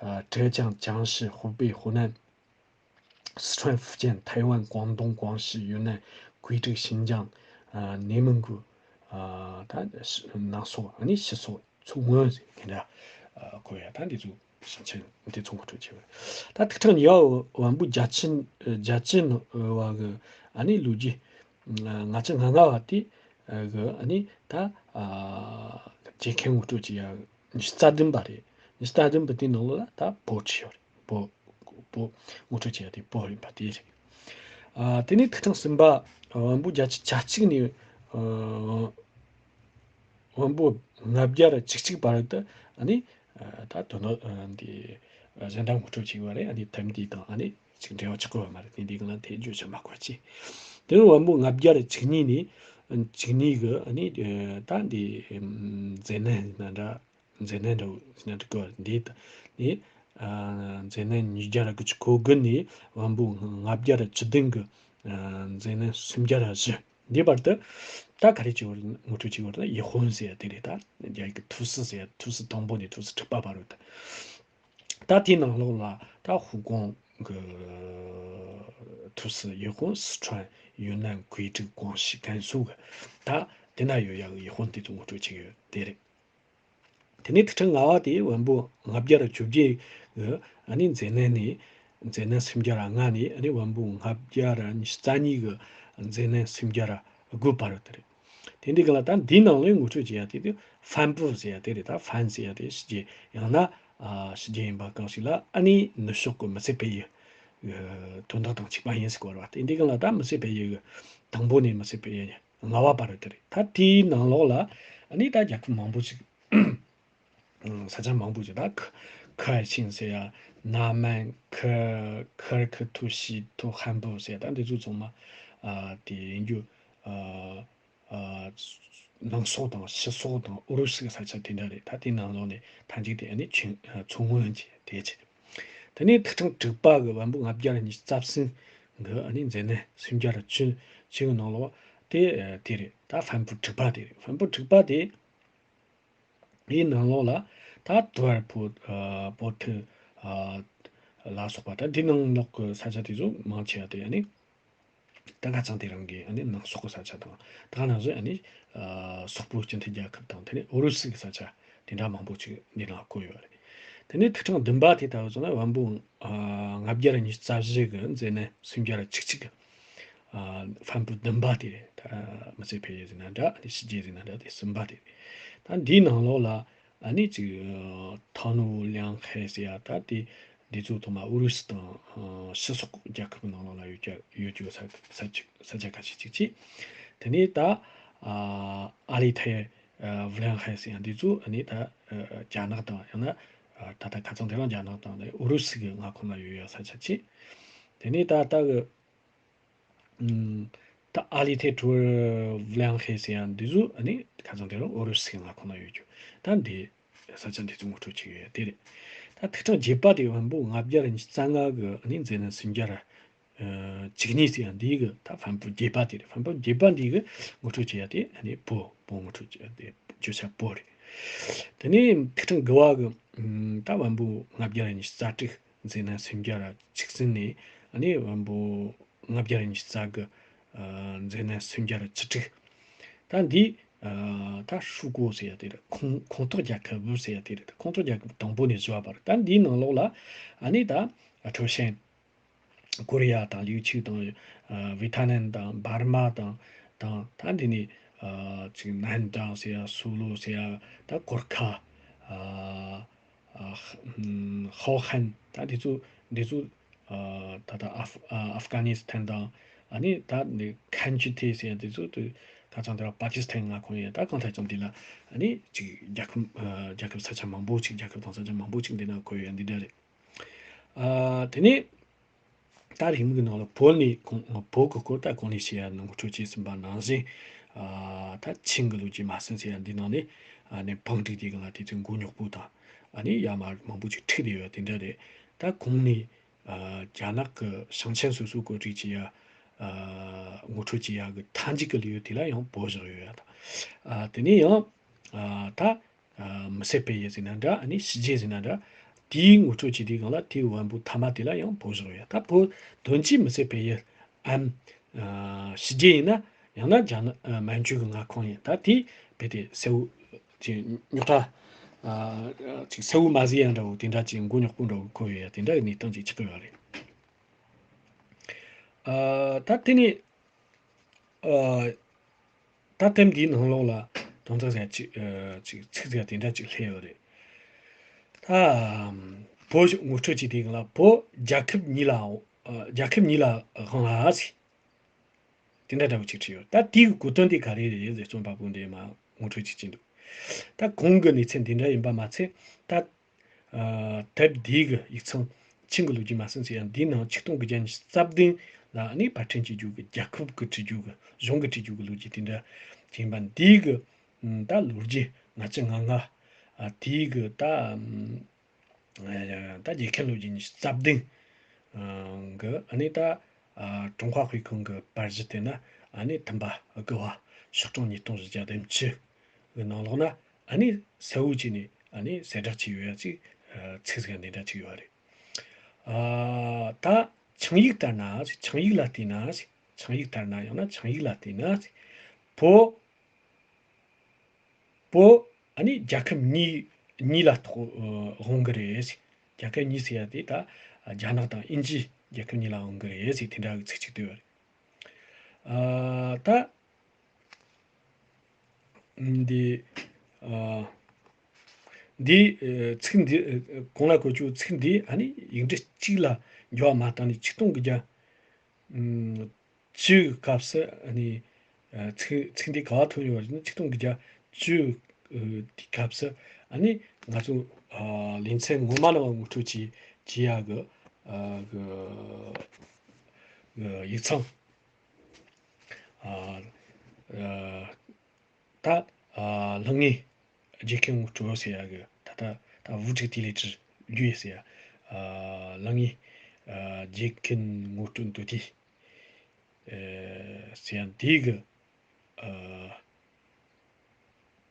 ། 啊，浙江。 江西。 湖北。 湖南。 四川。 福建。 台湾。 广东。 广西。 云南。 贵州。 新疆。 ཨ། 内蒙古། ཨ། ད་ནང་སོག་ཨ་ནི་ཕྱི་སོག་མཚོ་སྔོན་ཟེར་དེ་འདྲ། ཨ། གོ་ཡ། ད་འདི་ཚོ་ཞིང་ཆེན་འདི་ཚོ་ངོ་སྤྲོད་བྱས་པ་རེད། ད་ཐིག་ཕྲེང་གཉིས་པ་བོན་པོ་བརྒྱ་བྱིན། བརྒྱ་བྱིན་པ་གི་ཨ་ནི་ལོ་རྒྱུས། ལྔ་བཅུ་ང་ལྔ་བ་དེ་གི་ཨ་ནི་ད། ཨ། རྗེ་མཁན་ངོ་སྤྲོད་བྱེད་ཡ་ཉི་ཤུ་རྩ་བདུན་པ་རེད། ཉི་ཤུ་རྩ་བདུན་པ་དེའི་ནང་ལོགས་ལ་ད་བོད་བྲིས་ཡོད་རེད། བོད། བོད་ངོ་སྤྲོད་བྱེད་ཡ་དེ་བོད་ཡིན་པ་དེ་རེད། ཨ། དེ་ནས་ཐིག་ཕྲེང་གསུམ་པ་བོན་པོ་བརྒྱད་ཅུ་གྱ་གཅིག་ནས། ཨ། བོན་པོ་ལྔ་བརྒྱ་ར་བཅུ་གཅིག་བར་དུ་ཨ་ནི། ཨ། ད་དོན་དག་འདི་གཞན་དག་ངོ་སྤྲོད་བྱས་པ་རེད། ཨ་ནི་ཐེམ་འདི་དང་ཨ་ནི་ཅིག་འབྲེལ་བ་ཆགས་ཀྱི་ཡོད་མ་རེད། དེ་འདི་གི་ལ་དེ་བརྗོད་བྱ་མ་དགོས་ཅི། དེ་ནས་བོན་པོ་ལྔ་བརྒྱ་ར་བཅུ་གཉིས་ནས། བཅུ་གཉིས་གི་ཨ་ནི་ད་འདི་མཛེས་ནད་ན་འདྲ། མཛེས་ནད་འདྲ་བོ་ཟེར་ན་འགྲིག་གི་རེད། འདི་ནི། ཨ། མཛེས་ནད་ཉིས་བརྒྱ་ར་དགུ་བཅུ་གོ་དགུ་ནས་བོན་པོ་ལྔ་བརྒྱ་ར་བཅུ་བདུན་གི། ཨ། མཛེས་ནད་སུམ་བརྒྱ་ར་བཞི། འདི་བར་དུ་ད་ག་རེ་བྱེད་པར་ངོ་སྤྲོད་བྱེད་པར་ད་ཡིད་དཔོན་ཟེར་ཡ་དེ་རེད། ད་རྒྱ་ཡིག་གི་ཐུའུ་སི་ཟེར་ཡ། ཐུའུ་སི་དང་པོ་ནས་ཐུའུ་སི་དྲུག་པ་བར་དུ། ད་དེའི་ནང་ལོགས་ལ་ད་ཧུའུ་ཀོང་གི་ཐུའུ་སི་ཡིད་དཔོན། 四川། 云南། 贵州། 广西། 甘肃གི། ད་དེ་ན་ཡོད་ཡ་གི་ཡིད་དཔོན་དེ་ཚོ་ངོ་སྤྲོད་བྱེད་ཀྱི་ཡོད་དེ་རེད། དེ་ནས་ཐིག་ཕྲེང་ལྔ་པ་དེ་བོན་པོ་ལྔ་བརྒྱ་ར་བཅོ་བརྒྱད་གི་ཨ་ནི་མཛེས་ནད་ནས། མཛེས་ནད་སུམ་བརྒྱ་ར་ལྔ་ནས་ཨ་ནི་བོན་པོ་ལྔ་བརྒྱ་ར་ཉི་ཤུ་རྩ་གཉིས་གི་མཛེས་ནད་སུམ་བརྒྱ་ར་དགུ་བར་དུ་རེད། དེ་འདི་གི་ལ་ད་འདིའི་ནང་ལོགས་ངོ་སྤྲོད་བྱེད་ཡ་དེ་དེ་ཧྥན་པུའུ་ཟེར་ཡ་དེ་རེད། ད་ཧྥན་ཟེར་ཡ་དེ་ཕྱི་རྒྱལ། ཡང་ན། ཨ། ཕྱི་རྒྱལ་ཡིན་པ་གང་ཞིག་ལ་ཨ་ནི་ནུབ་ཕྱོགས་གི་མི་སེར་སྤེལ་ཡུལ་དོན་དག་དང་གཅིག་པ་ཡིན་ཟེར་གོ་བ་རེད་པ། དེ་འདི་གི་ལ་ད་མི་སེར་སྤེལ་ཡུལ་གི་དང་པོ་ནས་མི་སེར་སྤེལ་ཡུལ་ལྔ་པ་བར་དུ་རེད། ད་དེའི་ནང་ལོགས་ལ་ཨ་ནི་ད་རྒྱལ་ཁབ་མང་པོ་ཞིག་ས་ཆ་མང་པོ་ཞིག་ད་ཁི། ཁི་ཨར་ཆིང་ཟེར་ཡ། ན་མན། ཁི། ཁི་རི་ཁི། ཐུའུ་ཞི། ཐུའུ་ཧན་པུ་ཟེར་ཡ། ད་འདི་ཚོ་ཚང་མ། ཨ། དེ་ཡིན་རྒྱུ། ཨ། ཨ། ནང་སོག་དང་ཕྱི་སོག་དང་ཨུ་རུ་སུ་གི་ས་ཆ་དེ་འདྲ་རེད། ད་དེའི་ནང་ལོགས་ནས་མཐའ་མཇུག་དེ་ཨ་ནི་ཆིངས་ཨ་མཚོ་སྔོན་གྱི་དེ་བྱས། དེ་ནས་ཐིག་ཕྲེང་དྲུག་པ་གི་བམ་པོ་ལྔ་བརྒྱ་ཉི་ཤུ་རྩ་གསུམ་གི་ཨ་ནི་མཛད་རྣམ་སུམ་བརྒྱ་ར་བཅུ་བཅུ་གི་ནང་ལོགས་དེ་ཨ་དེ་རེད། ད་ཧྥན་པུ་དྲུག་པ་དེ་རེད། ཧྥན་པུ་དྲུག་པ་དེ། དེའི་ནང་ལོགས་ལ་ད་ཏུའུ་ཧེར་པོ་ཨ་པོ་ཐི་ཨ་ལ་སོགས་པ། ད་འདི་ནང་ལོགས་ཀྱི་ས་ཆ་དེ་ཚོ་མང་ཆེ་བ་དེ་ཨ་ནི་ད་ཁ་ཚང་དེ་རང་གི་ཨ་ནི་ནང་སོག་གི་ས་ཆ་དང་། ད་ག་ནང་བཞིན་ཨ་ནི་ཨ་སོག་པོའི་སྤྱི་མཐུན་རྒྱལ་ཁབ་དང་དེ་ནས་ཨུ་རུ་སུ་གི་ས་ཆ་དེ་འདྲ་མང་པོ་ཅིག་འདི་ནང་བཀོད་ཡོད་རེད། དེ་ནས་ཐིག་ཕྲེང་བདུན་པ་དེ་ལྟ་བུ་སོང་ན་བམ་པོ་ཨ་ལྔ་བརྒྱ་ཉི་ཤུ་རྩ་བཞི་གི་མཛད་རྣམ་སུམ་བརྒྱ་ར་བཅུ་གཅིག་གི་ཨ་ཧྥན་པུ་བདུན་པ་དེ་རེད། ད་མི་ཚེ་འཕེལ་ཡུལ་ཟེར་ན་འདྲ། ཨ་ནི་ཕྱི་རྒྱལ་ཟེར་ན་འདྲ། དེ་གསུམ་པ་དེ་རེད། ད་འདིའི་ནང་ལོགས་ལ་ཨ་ནི་ཅིག་ཐའོ་ནོ་ལིང་ཧེ་ཟེར་ཡ། ད་དེ་འདི་ཚོ་ཐོག་མ་ཨུ་རུ་སུ་དང་ཨ་ཕྱི་སོག་རྒྱལ་ཁབ་ནང་ལོགས་ལ་ཡོད་ཀྱ་ཡོད་རྒྱུ་ས་ས་ཆ་ས་ཆ་ཁ་ཤས་ཅིག་བྱས། དེ་ནས་ད་ཨ་ཨ་ལི་ཐའེ་ཨ་ཝུ་ལིང་ཧེ་ཟེར་ཡ་འདི་ཚོ་ཨ་ནི་ད་ཨ་རྒྱ་ནག་དང་ཡང་ན་ཨ་ད་ལྟ་ཁ་སང་དེ་རིང་རྒྱ་ནག་དང་ཨུ་རུ་སུ་གི་མངའ་ཁོངས་ལ་ཡོད་ཡ་ས་ཆ་བྱས། དེ་ནས་ད་ལྟ་གི་ད་ཨ་ལི་ཐའེ་ཀྲོའུ་ཝུ་ལིང་ཧེ་ཟེར་ཡ་འདི་ཚོ་ཨ་ནི་ཁ་སང་དེ་རིང་ཨུ་རུ་སུའི་མངའ་ཁོངས་ན་ཡོད་རྒྱུ། ད་འདི་ས་ཆ་འདི་ཚོ་ངོ་སྤྲོད་བྱེད་ཡོད་དེ་རེད། ད་ཐིག་ཕྲེང་བརྒྱད་པ་དེ་བམ་པོ་ལྔ་བརྒྱ་ཉི་ཤུ་རྩ་ལྔ་གི་ཨ་ནི་མཛད་རྣམ་སུམ་བརྒྱ་བཅུ་གཉིས་ཟེར་ཡ་འདི་གི་ད་ཧྥན་པུ་བརྒྱད་པ་དེ་རེད། ཧྥན་པུ་བརྒྱད་པ་འདི་གི་ངོ་སྤྲོད་བྱེད་ཡ་དེ་ཨ་ནི་བོད་བོད་ངོ་སྤྲོད་བྱེད་ཡ་དེ་བརྗོད་བྱ་བོད་རེད། དེ་ནས་ཐིག་ཕྲེང་དགུ་བ་གི་ད་བམ་པོ་ལྔ་བརྒྱ་ཉི་ཤུ་རྩ་དྲུག་མཛད་རྣམ་སུམ་བརྒྱ་ར་བཅུ་གསུམ་ནས་ཨ་ནི་བམ་པོ་ལྔ་བརྒྱ་ཉི་ཤུ་རྩ་དགུ་ཨ་མཛད་རྣམ་སུམ་བརྒྱ་ར་བཅུ་དྲུག་ད་འདི་ཨ་ད་ཧྲུའུ་ཀོ་ཟེར་ཡ་དེ་རེད། ཁོངས་ཁོངས་གཏོགས་རྒྱལ་ཁབ་ཟེར་ཡ་དེ་རེད། ཁོངས་གཏོགས་རྒྱལ་ཁབ་དང་པོ་ནས་བཟོས་པ་རེད། ད་འདིའི་ནང་ལོགས་ལ་ཨ་ནི་ད་ཁྲའོ་ཞན། ཀོ་རི་ཡ་དང་ལིའུ་ཆུ་དང་ཨ་ཝེ་ཐ་ནམ་དང་འབར་མ་དང་དང་ད་འདི་ནས་ཨ་ཅིག་ནན་ཀྲང་ཟེར་ཡ། སུའུ་ལུའུ་ཟེར་ཡ། ད་གོར་ཁ། ཨ་ཨ་ཧོ་ཧན། ད་འདི་ཚོ་འདི་ཚོ་ཨ་ད་ལྟ་ཨ་ཧྥ་ཨ་ཨ་ཧྥ་ག་ནི་སི་ཐན་དང་། ཨ་ནི་ད་འདི་ཁན་ཆུ་ཐེ་ཟེར་ཡ་འདི་ཚོ་དུ་ཁ་ཚང་དེ་བ་པ་ཀི་སི་ཐན་མངའ་ཁོངས་ཡིན། ད་གང་ལྟར་ཀྱང་འདི་ལ་ཨ་ནི་ཅིག་རྒྱལ་ཁབ་ཨ་རྒྱལ་ཁབ་ས་ཆ་མང་པོ་ཅིག་རྒྱལ་ཁབ་དང་ས་ཆ་མང་པོ་ཅིག་འདི་ན་བཀོད་ཡོད་འདི་འདྲ་རེད། ཨ་དེ་ནས་ད་རིང་མིག་གི་ནང་ལ་བོད་ནས་གོང་བོད་ཀྱི་སྐོར་ད་གོང་ནས་བཤད་ཡ་ནང་འཁྲུག་བྱས་ཟིན་པ་ནང་བཞིན། ཨ་ད་ཆིང་གི་ལོ་རྒྱུས་མ་ཟིན་ཟེར་ཡ་འདི་ནང་ནས་ཨ་ནི་བང་སྒྲིག་དེ་གང་ལ་དེ་ཚོའི་མགོ་རྙོག་པོ་དང་ཨ་ནི་ཡ་མ་མང་པོ་ཅིག་འཁྲིག་བསྡད་ཡོད་དེ་འདྲ་རེད། ད་གོང་ནས་ཨ་རྒྱ་ནག་གི་ཞིང་ཆེན་སོ་སོའི་བཀོད་སྒྲིག་བྱེད་ཡ་ཨ་ངོ་སྤྲོད་བྱེད་ཡ་གི་མཐའ་མཇུག་གི་ལེའུ་དེ་ལ་ཡང་བོད་བཞག་ཡོད་ཡ་དང་། ཨ་དེ་ནས་ཡང་ཨ་ད། ཨ་མི་སེར་སྤེལ་ཡུལ་ཟེར་ན་འདྲ། ཨ་ནི་ཕྱི་རྒྱལ་ཟེར་ན་འདྲ། དེའི་ངོ་སྤྲོད་བྱེད་དུས་སྒང་ལ་དེའི་བམ་པོ་ཐ་མ་དེ་ལ་ཡང་བོད་བཞག་ཡོད། ད་བོད་དོན་གཅིག་མི་སེར་སྤེལ་ཡུལ་འམ། ཨ་ཕྱི་རྒྱལ་ཡིན་ན་ཡང་ན་རྒྱ་ནག་ཨ་མན་ཇུ་གི་མངའ་ཁོངས་ཡིན། ད་དེ་རྦད་དེ་གསལ་བོ་ཅིག་རྙོག་དྲ་ཨ་ཅིག་གསལ་བོ་མ་ཟིན་ཡ་འདྲ་བོ་དེ་འདྲ་ཅིག་མགོ་རྙོག་པོ་འདྲ་བོ་འཁོར་ཡོད་ཡ་དེ་འདྲ་གི་གནས་སྟངས་ཅིག་ཆགས་ཀྱི་ཡོད་རེད། ཨ་ད་དེ་ནི། ཨ་ད་དེབ་འདིའི་ནང་ལོགས་ལ་དོན་དག་ཟེར་ཅིག་ཨ་ཅིག་ཚིག་ཟེར་དེ་འདྲ་ཅིག་སླེབས་ཡོད་རེད། ད་བོད་ངོ་སྤྲོད་ཅིག་དེ་གང་ལ་བོད་རྒྱལ་ཁབ་གཉིས་ལ་ཨ་རྒྱལ་ཁབ་གཉིས་ལ་དབང་ལ་ཟེར་དེ་འདྲ་འདྲ་བོ་ཅིག་བྲིས་ཡོད། ད་དེའི་གོ་དོན་དེ་ག་རེ་རེད་ཟེར་རྩོམ་པ་པོ་འདིས་མ་ངོ་སྤྲོད་ཅིག་བྱས་འདུག། ད་གོང་གི་གནས་ཚུལ་འདི་འདྲ་ཡིན་པ་མ་ཚད་ད། ཨ་དེབ་འདིའི་གི་ཡིག་ཚང་ཆིང་གི་ལོ་རྒྱུས་མ་ཟིན་ཟེར་ཡང་འདིའི་ནང་ཆིག་སྟོང་དགུ་བརྒྱ་ཉི་ཤུ་རྩ་བདུན་ལ་ཨ་ནི་པར་སྐྲུན་བྱེད་རྒྱུ་གི་རྒྱལ་ཁབ་གི་བྲིས་རྒྱུ་གི་གཞུང་གི་བྲིས་རྒྱུ་གི་ལོ་རྒྱུས་དེ་འདྲ་ཅིག་ཡིན་པ། འདིའི་གི་ད་ལོ་རྒྱུས་ལྔ་བཅུ་ང་ལྔ་ཨ་དེའི་གི་ད་ད་རྒྱལ་ཁབ་ལོ་རྒྱུས་ཉི་ཤུ་རྩ་བདུན་གི་ཨ་ནི་ད་ཀྲུང་ཧྭ་དཔེ་ཁང་གི་པར་གཞི་དེ་ན་ཨ་ནི་ཐུམ་པ་དགུ་བ་ཤོག་གྲངས་ཉིས་སྟོང་བཞི་བརྒྱ་བདུན་ཅུ་གི་ནང་ལོགས་ན། ཨ་ནི་གསལ་བོ་བྱས་ནས་ཨ་ནི་གསལ་བསྒྲགས་བྱས་ཡོད་ཡ་ཅིག་ཨ་ཚིག་ཟིག་འདི་འདྲ་ཅིག་ཡོད་རེད། ཨ་ད་ཆིངས་ཡིག་ལྟར་ན་ཆིངས་ཡིག་ལ་བལྟས་ན་ཆིངས་ཡིག་ལྟར་ན་ཡང་ན་ཆིངས་ཡིག་ལ་བལྟས་ན་བོད་བོད་ཨ་ནི་རྒྱལ་ཁབ་གཉིས་གཉིས་ལ་གཏོགས་དབང་གི་རེད། རྒྱལ་ཁབ་གཉིས་ཟེར་ཡ་དེ་ད་རྒྱ་ནག་དང་དབྱིན་ཇི་རྒྱལ་ཁབ་གཉིས་ལ་དབང་གི་རེད་ཟེར་དེ་འདྲ་གི་ཚིག་ཅིག་བཏོན་ཡོད་རེད། ཨ་ད། འདི་ཨ་འདི་ཨ་ཚིག་འདི་ཨ་གོང་ལ་བཀོད་རྒྱུ་ཚིག་འདི་ཨ་ནི་ཡིག་འབྲུ་གཅིག་ལ་འགྱུར་བ་མ་བཏང་ནས་ཆིག་སྟོང་དགུ་བརྒྱ་ཨ་བཅུ་སྐབས་སུ་ཨ་ནི་ཨ་ཚིག་ཚིག་འདི་ག་བ་ཐོན་ཡོད་པ་ཞེ་ན་ཆིག་སྟོང་དགུ་བརྒྱ་བཅུ་ཨ་དེའི་སྐབས་སུ་ཨ་ནི་ང་ཚོ་ཨ་ལེ་ཚན་ངོ་མ་ནང་ལ་ངོ་སྤྲོད་བྱས་བྱས་ཡག་གི་ཨ་གི་ཡིག་ཚང་ཨ་ཨ་ ད་ཨ་ལྷང་ངེ་རྗེ་མཁན་ངོ་སྤྲོད་ཟེར་ཡ་གི་ད་ད་ད་ཝུ་ཀྲིག་ཏི་ལི་ཀྲི་ལུའེ་ཟེར་ཡ། ཨ་ལྷང་ངེ་ཨ་རྗེ་མཁན་ངོ་སྤྲོད་མདོ་སྡེ་ཨ་ཟེར་ཡ་འདི་གི་ཨ་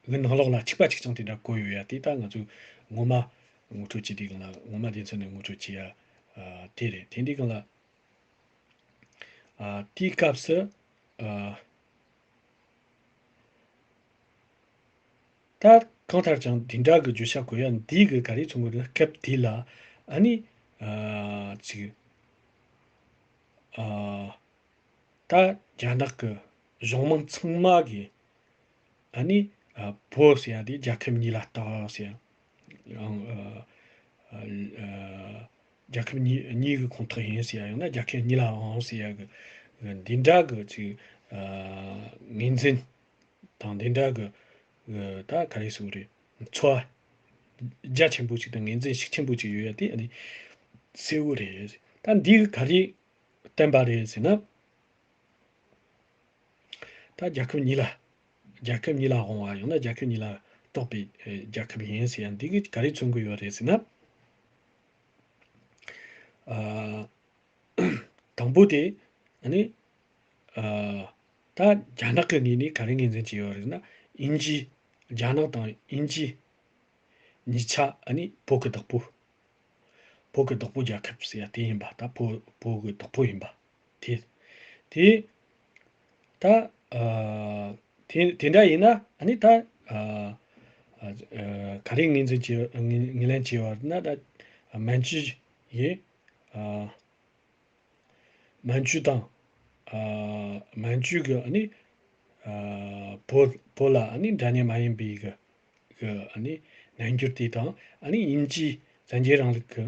གི་ནང་ལོགས་ལ་ཚིགས་པ་གཅིག་རྐྱང་དེ་འདྲ་བཀོད་ཡོད་ཡ། དེ་ད་ང་ཚོས་ངོ་མ་ངོ་སྤྲོད་བྱེད་དུས་སྒང་ལ་ངོ་མ་སྡེ་ཚན་ནས་ངོ་སྤྲོད་བྱེད་ཡ་ཨ་དེ་རེད། དེ་འདྲའི་སྒང་ལ་ཨ་དེའི་སྐབས་སུ་ཨ་ད་གང་ལྟར་ཀྱང་འདི་འདྲ་གི་བརྗོད་བྱ་བཀོད་ཡ་འདི་གི་ག་རེ་མཚོན་གི་རེད། སྐབས་དེ་ལ་ཨ་ནི་ཨ་ཅིག་ཨ་ད་རྒྱ་ནག་གི་གཞུང་མང་ཚང་མ་གི་ཨ་ནི་ཨ་བོད་ཟེར་ཡ་དེ་རྒྱལ་ཁབ་གཉིས་ལ་བཏགས་ཟེར་ཡ། ཨང་ཨ་ཨ་རྒྱལ་ཁབ་གཉིས་གཉིས་ཀྱི་ཁོངས་གཏོགས་ཡིན་ཟེར་ཡ། ཡང་ན་རྒྱལ་ཁབ་གཉིས་ལ་དབང་ཟེར་ཡ་གི་གི་འདི་འདྲ་གི་ཅིག་ཨ་ངོས་འཛིན་དང་འདི་འདྲ་གི་གི་ད་ག་རེ་ཟེར་དགོས་རེད། ཚོར་བ་རྒྱ་ཆེན་པོ་ཅིག་དང་ངོས་འཛིན་ཤུགས་ཆེན་པོ་ཅིག་ཡོད་ཡ་དེ་ཨ་ནི་གསལ་བོ་རེད། ད་འདི་གི་ག་རེ་བསྟན་པ་རེད་ཟེར་ན། ད་རྒྱལ་ཁབ་གཉིས་ལ་རྒྱལ་ཁབ་གཉིས་ལ་དབང་བ་ཡང་ན་རྒྱལ་ཁབ་གཉིས་ལ་གཏོགས་པའི་ཨེ་རྒྱལ་ཁབ་ཡིན་ཟེར་ཡ་འདི་གིས་ག་རེ་མཚོན་གྱི་ཡོད་རེད་ཟེར་ན། ཨ་དང་པོ་དེ་ཨ་ནི་ཨ་ད་རྒྱ་ནག་གི་ངོས་ནས་ག་རེ་ངོས་འཛིན་བྱས་ཡོད་རེད་ཟེར་ན། དབྱིན་ཇི་རྒྱ་ནག་དང་དབྱིན་ཇི་གཉིས་ཆ་ཨ་ནི་བོད་ཀྱི་བདག་པོ། བོད་ཀྱི་བདག་པོ་རྒྱལ་ཁབ་ཟེར་ཡ་དེ་ཡིན་པ། ད་བོད་བོད་ཀྱི་བདག་པོ་ཡིན་པ་དེ། དེ་ད་ཨ་དེ་དེ་འདྲ་ཡིན་ན་ཨ་ནི་ད་ཨ་ཨ་ག་རེ་ངོས་འཛིན་བྱེད་ངོས་ངོས་ལེན་བྱས་པ་ན། ད་མན་ཇུ་ཡིས་ཨ་མན་ཇུ་དང་ཨ་མན་ཇུ་གི་ཨ་ནི་ཨ་བོད་བོད་ལ་ཨ་ནི་འདྲ་མཉམ་མ་ཡིན་པའི་གི་གི་ཨ་ནི་རྣལ་འབྱོར་དེ་དང་། ཨ་ནི་དབྱིན་ཇིའི་བཙན་རྒྱལ་རིང་ལུགས་ཀྱི་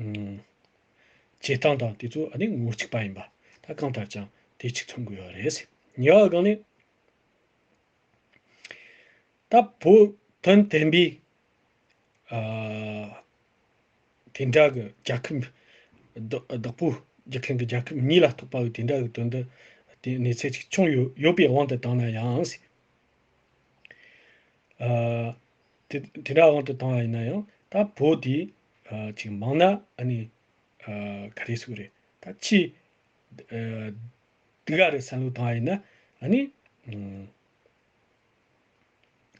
ཨུམ་བྱེད་སྟངས་དང་དེ་ཚོ་ཨ་ནི་ངོ་གཅིག་པ་ཡིན་པ། ད་གང་ལྟར་ཀྱང་དེ་གཅིག་མཚོན་གྱི་ཡོད་རེད། གཉིས་པ་སྒང་ནས་ད་བོད་དོན་བསྟན་པའི་ཨ་དེ་འདྲ་གི་རྒྱལ་ཁབ་བདག་བདག་པོ་རྒྱག་མཁན་གྱི་རྒྱལ་ཁབ་གཉིས་ལ་གཏོགས་པ་གི་དེ་འདྲ་གི་དོན་དུ་དེ་གནས་ཚད་ཅིག་བྱུང་ཡོད་ཡོད་པའི་དབང་དུ་བཏང་ན་ཡང་། ཨ་དེ་དེ་འདྲ་དབང་དུ་བཏང་བ་ཡིན་ན་ཡང་། ད་བོད་དེ་ཨ་ཅིག་མང་ན་ཨ་ནི་ཨ་ག་རེ་ཟེར་དགོས་རེད། ད་ཆེས་ཨ་སྡུག་ག་རེ་བསམ་བློ་བཏང་བ་ཡིན་ན། ཨ་ནི་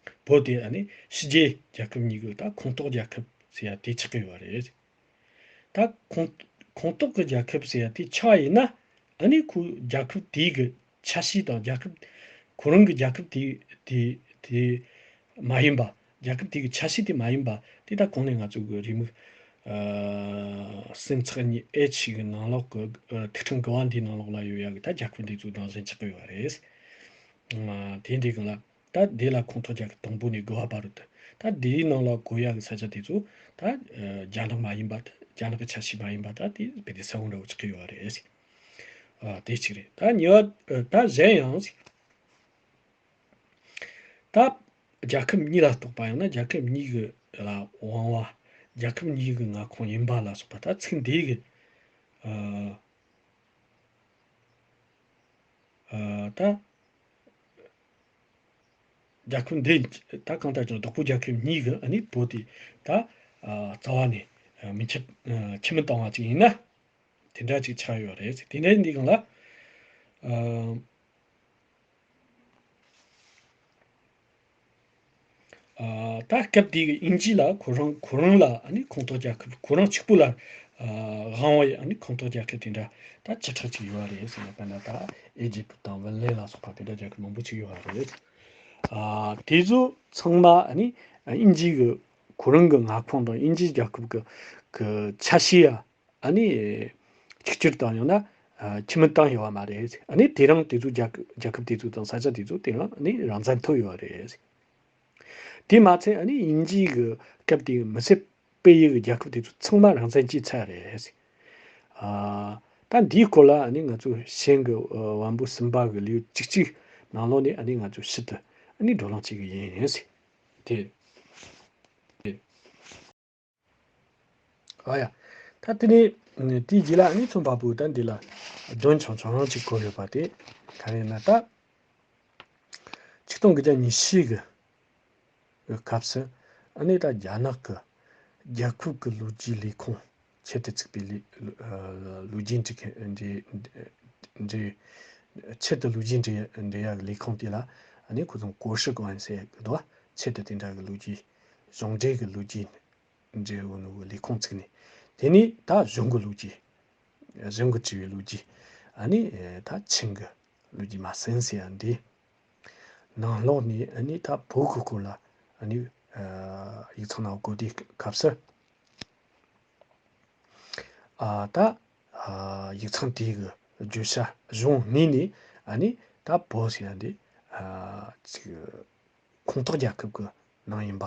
ཨ་བོད་དེ་ཨ་ནི་ཕྱི་རྒྱལ་རྒྱལ་ཁབ་གཉིས་ཀྱི་ད་ཁོངས་གཏོགས་རྒྱལ་ཁབ་ཟེར་ཡ་དེ་ཆགས་ཀྱི་ཡོད་རེད། ད་ཁོངས་ཁོངས་གཏོགས་ཀྱི་རྒྱལ་ཁབ་ཟེར་ཡ་དེ་ཆགས་པ་ཡིན་ན། ཨ་ནི་ཁོ་རྒྱལ་ཁབ་དེའི་གི་ཆ་ཤས་དང་། རྒྱལ་ཁབ་ཁོ་རང་གི་རྒྱལ་ཁབ་དེ་དེ་དེ་མ་ཡིན་པ། རྒྱལ་ཁབ་དེ་གི་ཆ་ཤས་དེ་མ་ཡིན་པ་དེ། ད་གོང་ནས་ང་ཚོ་གི་རེའུ་མིག་ཨ་སུམ་ཚེག་གཉིས་ཨེཆ་གི་ནང་ལོགས་གི་ཨ་ཐིག་ཕྲེང་དགུ་པ་འདིའི་ནང་ལོགས་ལ་ཡོད་ཡ་གི་ད་རྒྱལ་ཁབ་འདི་ཚོ་ནང་ཟིན་ཆགས་ཀྱི་ཡོད་རེད། ཨ་དེ་འདྲའི་སྒང་ལ། ད་དེ་ལ་ཁོངས་གཏོགས་རྒྱལ་ཁབ་དང་པོ་ནས་དགུ་པ་བར་དུ། ད་དེའི་ནང་ལ་བཀོད་ཡག་གི་ས་ཆ་དེ་ཚོ་ད་ཨ་རྒྱ་ནག་མ་ཡིན་པ། ད་རྒྱ་ནག་གི་ཆ་ཤས་མ་ཡིན་པ། ད་དེ་དཔེ་དེ་ས་བོན་འདྲ་བོ་ཆགས་ཀྱི་ཡོད་རེད། ཨ་དེ་གཅིག་རེད། ད་གཉིས་པ་ཨ་ད་གཞན་ཡང་ད་རྒྱལ་ཁབ་གཉིས་ལ་གཏོགས་པ། ཡང་ན་རྒྱལ་ཁབ་གཉིས་ཀྱི་ལ་དབང་བ། རྒྱལ་ཁབ་གཉིས་ཀྱི་མངའ་ཁོངས་ཡིན་པ་ལ་སོགས་པ། ད་ཚིག་འདི་གི་ཨ་ཨ་ད་རྒྱལ་ཁབ་འདི་ད་གང་ལྟར་ཀྱང་བདག་པོ་རྒྱལ་ཁབ་གཉིས་ཀྱི་ཨ་ནི་བོད་དེ་ད་ཨ་རྩ་བ་ནས་ཨ་མི་ཁྱབ་ཨ་ཁྱིམ་མི་གཏོང་བ་ཅིག་ཡིན་ན། དེ་འདྲ་ཅིག་ཆགས་ཡོད་རེད། དེ་འདྲ་འདི་སྒང་ལ་ཨ་ཨ་ད་སྐབས་དེའི་དབྱིན་ཇི་ལ་ཁོ་རང་ཁོ་རང་ལ་ཨ་ནི་ཁོངས་གཏོགས་རྒྱལ་ཁབ་ཁོ་རང་གཅིག་པུ་ལ་ཨ་དབང་བའི་ཨ་ནི་ཁོངས་གཏོགས་རྒྱལ་ཁབ་དེ་འདྲ་ད་བཅུ་ཕྲག་ཅིག་ཡོད་རེད་ཟེར་ན། དཔེར་ན་ད་ཨེ་ཇིབ་དང་ཝེ་ལེ་ལ་སོགས་པ་དེ་འདྲ་རྒྱལ་ཁབ་མང་པོ་ཅིག་ཡོད་རེད། ཨ་དེ་ཚོ་ཚང་མ་ཨ་ནི་དབྱིན་ཇི་གི་ཁོ་རང་གི་མངའ་ཁོངས་དང་དབྱིན་ཇི་རྒྱལ་ཁབ་གི་གི་ཆ་ཤས་ཡ། ཨ་ནི་གཅིག་གྱུར་དང་ཡང་ན་ཨ་ཁྱིམ་མི་བཏང་ཡོད་པ་མ་རེད། ཨ་ནི་དེ་རིང་དེ་ཚོ་རྒྱལ་ཁབ་རྒྱལ་ཁབ་དེ་ཚོ་དང་ས་ཆ་དེ་ཚོ་དེ་རིང་ཨ་ནི་རང་བཙན་ཐོབ་ཡོད་རེད། དེ་མ་ཚད་ཨ་ནི་དབྱིན་ཇིའི་གི་སྐབས་དེའི་མི་སེར་སྤེལ་ཡུལ་གྱི་རྒྱལ་ཁབ་དེ་ཚོ་ཚང་མ་རང་བཙན་བྱས་ཚར་རེད། ཨ་ད་འདིའི་སྐོར་ལ་ཨ་ནི་ང་ཚོ་གཞན་གྱི་ཨ་དབང་པོ་གསུམ་པ་གི་ལེའུ་བཅུ་གཅིག་ནང་ལོགས་ནས་ཨ་ནི་ང་ཚོ་ཕྱིར་དུ་ཨ་ནི་བགྲོ་གླེང་བྱེད་ཀྱི་ཡིན། དེ་དེ། ཨ་ཡ། ད་དེ་ནས་དེའི་རྗེས་ལ་ཨ་ནི་ཚོན་པ་པོ་ད་འདི་ལ་དོན་ཆུང་ཆུང་རང་ཅིག་བཀོད་ཡོད་པ་དེ་ག་རེ་ན། ད་ ཆིག་སྟོང་དགུ་བརྒྱ་ཉི་ཤུ་གི་སྐབས་སུ་ཨ་ནི་ད་རྒྱ་ནག་གི་རྒྱལ་ཁབ་ཀྱི་ལོ་རྒྱུས་ལས་ཁུངས་ཆེད་དུ་བཙུགས་པའི་ལས་ལོ་རྒྱུས་འབྲི་མཁན་འབྲི་འབྲི་ཆེད་དུ་ལོ་རྒྱུས་འབྲི་འབྲི་ཡག་གི་ལས་ཁུངས་དེ་ལ་ཨ་ནི་ཁོ་ཚོ་国史馆ཟེར་གི་འདུག་ཆེད་དུ་དེ་འདྲ་གི་ལོ་རྒྱུས་གཞུང་འབྲེལ་གྱི་ལོ་རྒྱུས་འབྲི་འོ་ནོ་གི་ལས་ཁུངས་བཙུགས་ནས། དེ་ནས་ད་གཞུང་གི་ལོ་རྒྱུས། གཞུང་གི་བྲིས་པའི་ལོ་རྒྱུས། ཨ་ནི་ད་ཆིང་གི་ལོ་རྒྱུས་མ་ཟིན་ཟེར་ཡ་འདི། ནང་ལོགས་ནས་ཨ་ནི་ད་བོད་ཀྱི་སྐོར་ལ་ཨ་ནི་ཡིག་ཚང་ནང་བཀོད་དེའི་སྐབས་སུ། ཨ་ད་ཨ་ཡིག་ཚང་དེའི་གི་བརྗོད་བྱ་གཞུང་ངོས་ནས་ཨ་ནི་ད་བོད་ཟེར་ཡ་འདི་ཨ་ཅིག་ཁོངས་གཏོགས་རྒྱལ་ཁབ་ཀྱི་ནང་ཡིན་པ།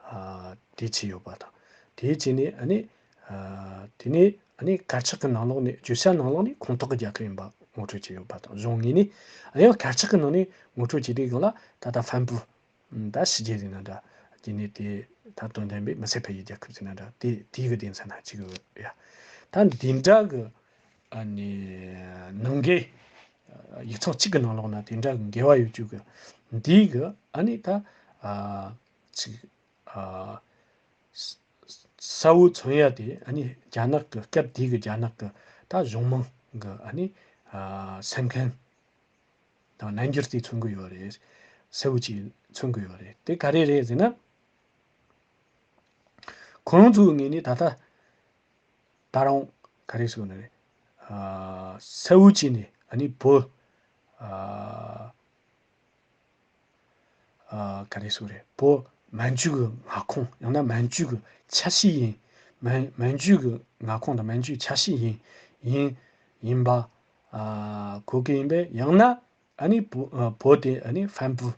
ཨ་དེ་བྱས་ཡོད་པ་དང་། དེ་བྱས་ནས་ཨ་ནི་ཨ་དེ་ནས་ཨ་ནི་དཀར་ཆག་གི་ནང་ལོགས་ནས་བརྗོད་བྱ་ནང་ལོགས་ནས་ཁོངས་གཏོགས་ཀྱི་རྒྱལ་ཁབ་ཡིན་པ་ངོ་སྤྲོད་བྱས་ཡོད་པ་དང་། གཞུང་ངོས་ནས་ཨ་ཡང་དཀར་ཆག་གི་ནང་ནས་ངོ་སྤྲོད་བྱས་དུས་སྒང་ལ་ད་ལྟ་ཧྥན་པུ་ད་ཕྱི་རྒྱལ་ཟེར་ན་འདྲ། དེ་ནས་དེ་ད་དོན་ལྡན་པའི་མི་སེར་ཕ་ཡུལ་རྒྱལ་ཁབ་ཟེར་ན་འདྲ། དེ་དེའི་གི་སྡེ་ཚན་ན་གཅིག་ཡོད་ཡ། ད་འདི་འདྲ་གི་ཨ་ནི་ནང་འགལ། ཡིག་ཚང་གཅིག་གི་ནང་ལོགས་ན་དེ་འདྲ་གི་འགལ་བ་ཡོད་རྒྱུ་གི། འདི་གི་ཨ་ནི་ད་ཨ་ཅིག་ཨ་ས་བོ་མཚོན་ཡ་དེ་ཨ་ནི་རྒྱ་ནག་གི་སྐབས་དེའི་གི་རྒྱ་ནག་གི་ད་གཞུང་མང་གི་ཨ་ནི་ཨ་སེམས་ཁམས་དང་རྣལ་འབྱོར་དེ་མཚོན་གི་ཡོད་རེད། ས་བོ་ཅིག་མཚོན་གི་ཡོད་རེད། དེ་ག་རེ་རེད་ཟེར་ན། ཁོ་རང་ཚོའི་ངོས་ནས་ད་ལྟ་ད་རུང་ག་རེ་ཟེར་ན་རེད། ཨ་ས་བོ་ཅིག་ནས་ཨ་ནི་བོད་ཨ་ཨ་ག་རེ་ཟེར་རེད། བོད་མན་ཇུ་གི་མངའ་ཁོངས། ཡང་ན་མན་ཇུ་གི་ཆ་ཤས་ཡིན། མན་མན་ཇུ་གི་མངའ་ཁོངས་དང་མན་ཇུའི་ཆ་ཤས་ཡིན་ཡིན་ཡིན་པ་ཨ་གོ་གི་ཡིན་པས། ཡང་ན་ཨ་ནི་བོད་ཨ་བོད་དེ་ཨ་ནི་ཧྥན་པུ།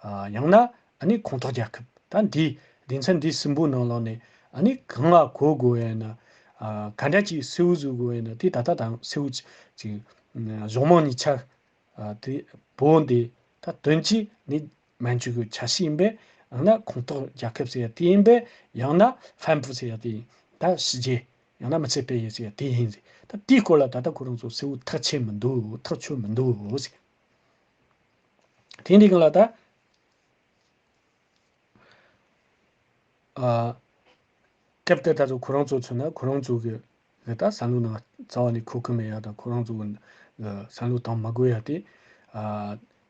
ཨ་ཡང་ན་ཨ་ནི་ཁོངས་གཏོགས་རྒྱལ་ཁབ། ད་འདི་སྡེ་ཚན་འདི་གསུམ་པོའི་ནང་ལོགས་ནས་ཨ་ནི་གང་ལ་གོ་དགོས་ཡིན་ན། ཨ་ག་འདྲ་ཅིག་གསལ་བོ་བཟོ་དགོས་ཡིན་ན། དེ་ད་ལྟ་དང་གསལ་བོ་ཅིག་གཞུང་མང་གཉིས་ཆར་ཨ་དེ་བོད་འདི་ད་དོན་གཅིག་ནི་མན་ཇུ་གི་ཆ་ཤས་ཡིན་པས། ཡང་ན་ཁོངས་གཏོགས་རྒྱལ་ཁབ་ཟེར་ཡ་དེ་ཡིན་པས། ཡང་ན་ཧྥན་པུ་ཟེར་ཡ་དེ་ཡིན། ད་ཕྱི་རྒྱལ་ཡང་ན་མི་ཚེ་སྤེལ་ཡུལ་ཟེར་ཡ་དེ་ཡིན་ཟེར། ད་དེའི་སྐོར་ལ་ད་ལྟ་ཁོ་རང་ཚོ་གསལ་བོ་ཐག་ཆོད་མི་འདུག་ཐག་ཆོད་མི་འདུག་ཟེར། དེ་འདི་གང་ལ་ད། ཨ་སྐབས་དེ་ད་ཚོ་ཁོ་རང་ཚོ་མཚོན་ན་ཁོ་རང་ཚོ་གི་གི་ད་བསམ་བློ་ནང་རྩ་བ་ནས་འཁོར་གི་མེད་ཡ་དང་། ཁོ་རང་ཚོ་གི་བསམ་བློ་བཏང་མ་དགོས་ཡ་དེ། ཨ་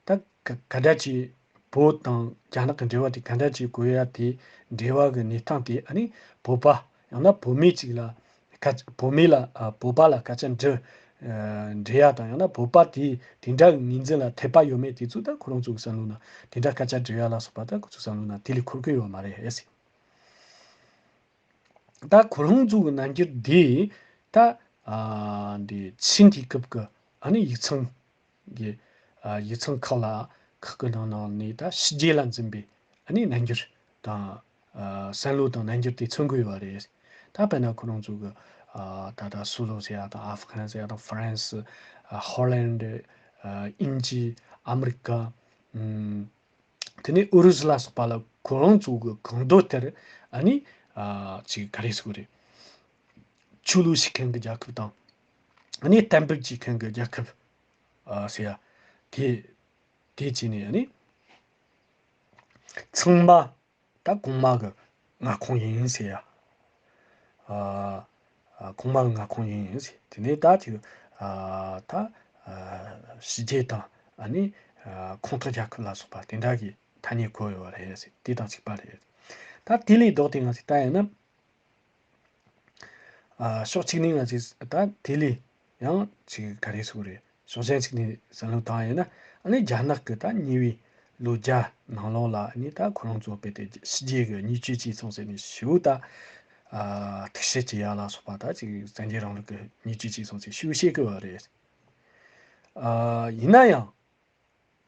ད་ག་ག་འདྲ་ཅིག་བོད་དང་རྒྱ་ནག་གི་འབྲེལ་བ་དེ་ག་འདྲ་ཅིག་དགོས་ཡ་དེ། འབྲེལ་བ་གི་གནས་སྟངས་དེ་ཨ་ནི་བོད་པ་ཡང་ན་བོད་མི་ཅིག་ལ། སྐད་བོད་མི་ལ་ཨ་བོད་པ་ལ་སྐད་ཆ་འདྲི་ཨ་འདྲི་ཡ་དང་། ཡང་ན་བོད་པ་དེ་དེ་འདྲ་གི་ངོས་འཛིན་ལ་འཐད་པ་ཡོད་མེད་དེ་ཚོ་ད་ཁོ་རང་ཚོ་གི་བསམ་བློ་ན། དེ་འདྲ་སྐད་ཆ་འདྲི་ཡ་ལ་སོགས་པ་ད་ཁོ་ཚོ་བསམ་བློ་ན་དེ་ལས་འཁོར་གི་ཡོད་མ་རེད་ཟེར། ད་ཁོ་རང་ཚོ་གི་རྣམ་འགྱུར་འདི་ད་ཨ་འདི་ཆིང་དེའི་སྐབས་ཀྱི་ཨ་ནི་ཡིག་ཚང་གི་ཨ་ཡིག་ཚང་ཁག་ལ་ཁག་གི་ནང་ནང་ནས་ད་ཕྱི་རྒྱལ་ལ་འཛིན་པའི་ཨ་ནི་རྣམ་འགྱུར་དང་། ཨ་བསམ་བློ་དང་རྣམ་འགྱུར་དེ་མཚོན་གྱི་ཡོད་པ་རེད། ད་དཔེར་ན་ཁོ་རང་ཚོ་གི་ཨ་ད་ལྟ་སུ་ལོ་ཟེར་ཡ་དང་། ཨ་ཧྥི་གྷན་ཟེར་ཡ་དང་། ཧྥ་རན་སི། ཨ་ཧོ་ལན་ཌི། ཨ་དབྱིན་ཇི། ཨ་མི་རི་ཀ། ཨུམ། དེ་ནས་ཨུ་རུ་སུ་ལ་སོགས་པ་ལ་ཁོ་རང་ཚོ་གི་གང་འདོད་ལྟར་ཨ་ནི་ཨ་ཅིག་ག་རེ་ཟེར་དགོས་རེད། ཆོས་ལུགས་ཤིག་མཁན་གྱི་རྒྱལ་ཁབ་དང་། ཨ་ནི་གཏན་འབེབས་བྱེད་མཁན་གྱི་རྒྱལ་ཁབ་ཨ་ཟེར་ཡ་དེ། དེ་བྱས་ནས་ཨ་ནི་ཚང་མ་ད་གོང་མ་གི་མངའ་ཁོངས་ཡིན་ཟེར་ཡ། ཨ་ཨ་གོང་མ་གི་མངའ་ཁོངས་ཡིན་ཟེར། དེ་ནས་ད་ཅིག་ཨ་ད་ཨ་ཕྱི་རྒྱལ་དང་ཨ་ནི་ཨ་ཁོངས་གཏོགས་རྒྱལ་ཁབ་ལ་སོགས་པ་དེ་འདྲ་གི་ཐ་སྙད་བཀོད་ཡོད་པ་རེད་ཟེར། དེ་དང་གཅིག་པ་རེད། ད་དེ་ལས་ལྡོག་སྟེ་ང་ཚོས་ལྟ་ཡིན་ན། ཨ་ཕྱོགས་གཅིག་ནས་ང་ཚོས་ད་དེ་ལས་ཡང་ཅིག་ག་རེ་ཟེར་དགོས་རེད། ཕྱོགས་གཞན་ཅིག་ནས་བསམ་བློ་བཏང་ཡིན་ན། ཨ་ནི་རྒྱ་ནག་གི་ད་ཉེ་བའི་ལོ་བརྒྱ་ནང་ལོགས་ལ་ཨ་ནི་ད་ཁོ་རང་ཚོ་དཔེ་དེ་ཕྱི་རྒྱལ་གྱི་བརྙས་བཅོས་བྱས་སོང་ཟེར་ནས་ཞེ་པོ་ད་ཨ་ཐུགས་ཞིབ་བྱེད་ཡ་ལ་སོགས་པ། ད་ཅིག་བཙན་རྒྱལ་རིང་ལུགས་ཀྱི་བརྙས་བཅོས་བྱས་སོང་ཟེར་ཞེ་པོ་བཤད་ཀྱི་ཡོད་རེད། ཨ་ཡིན་ན་ཡང་།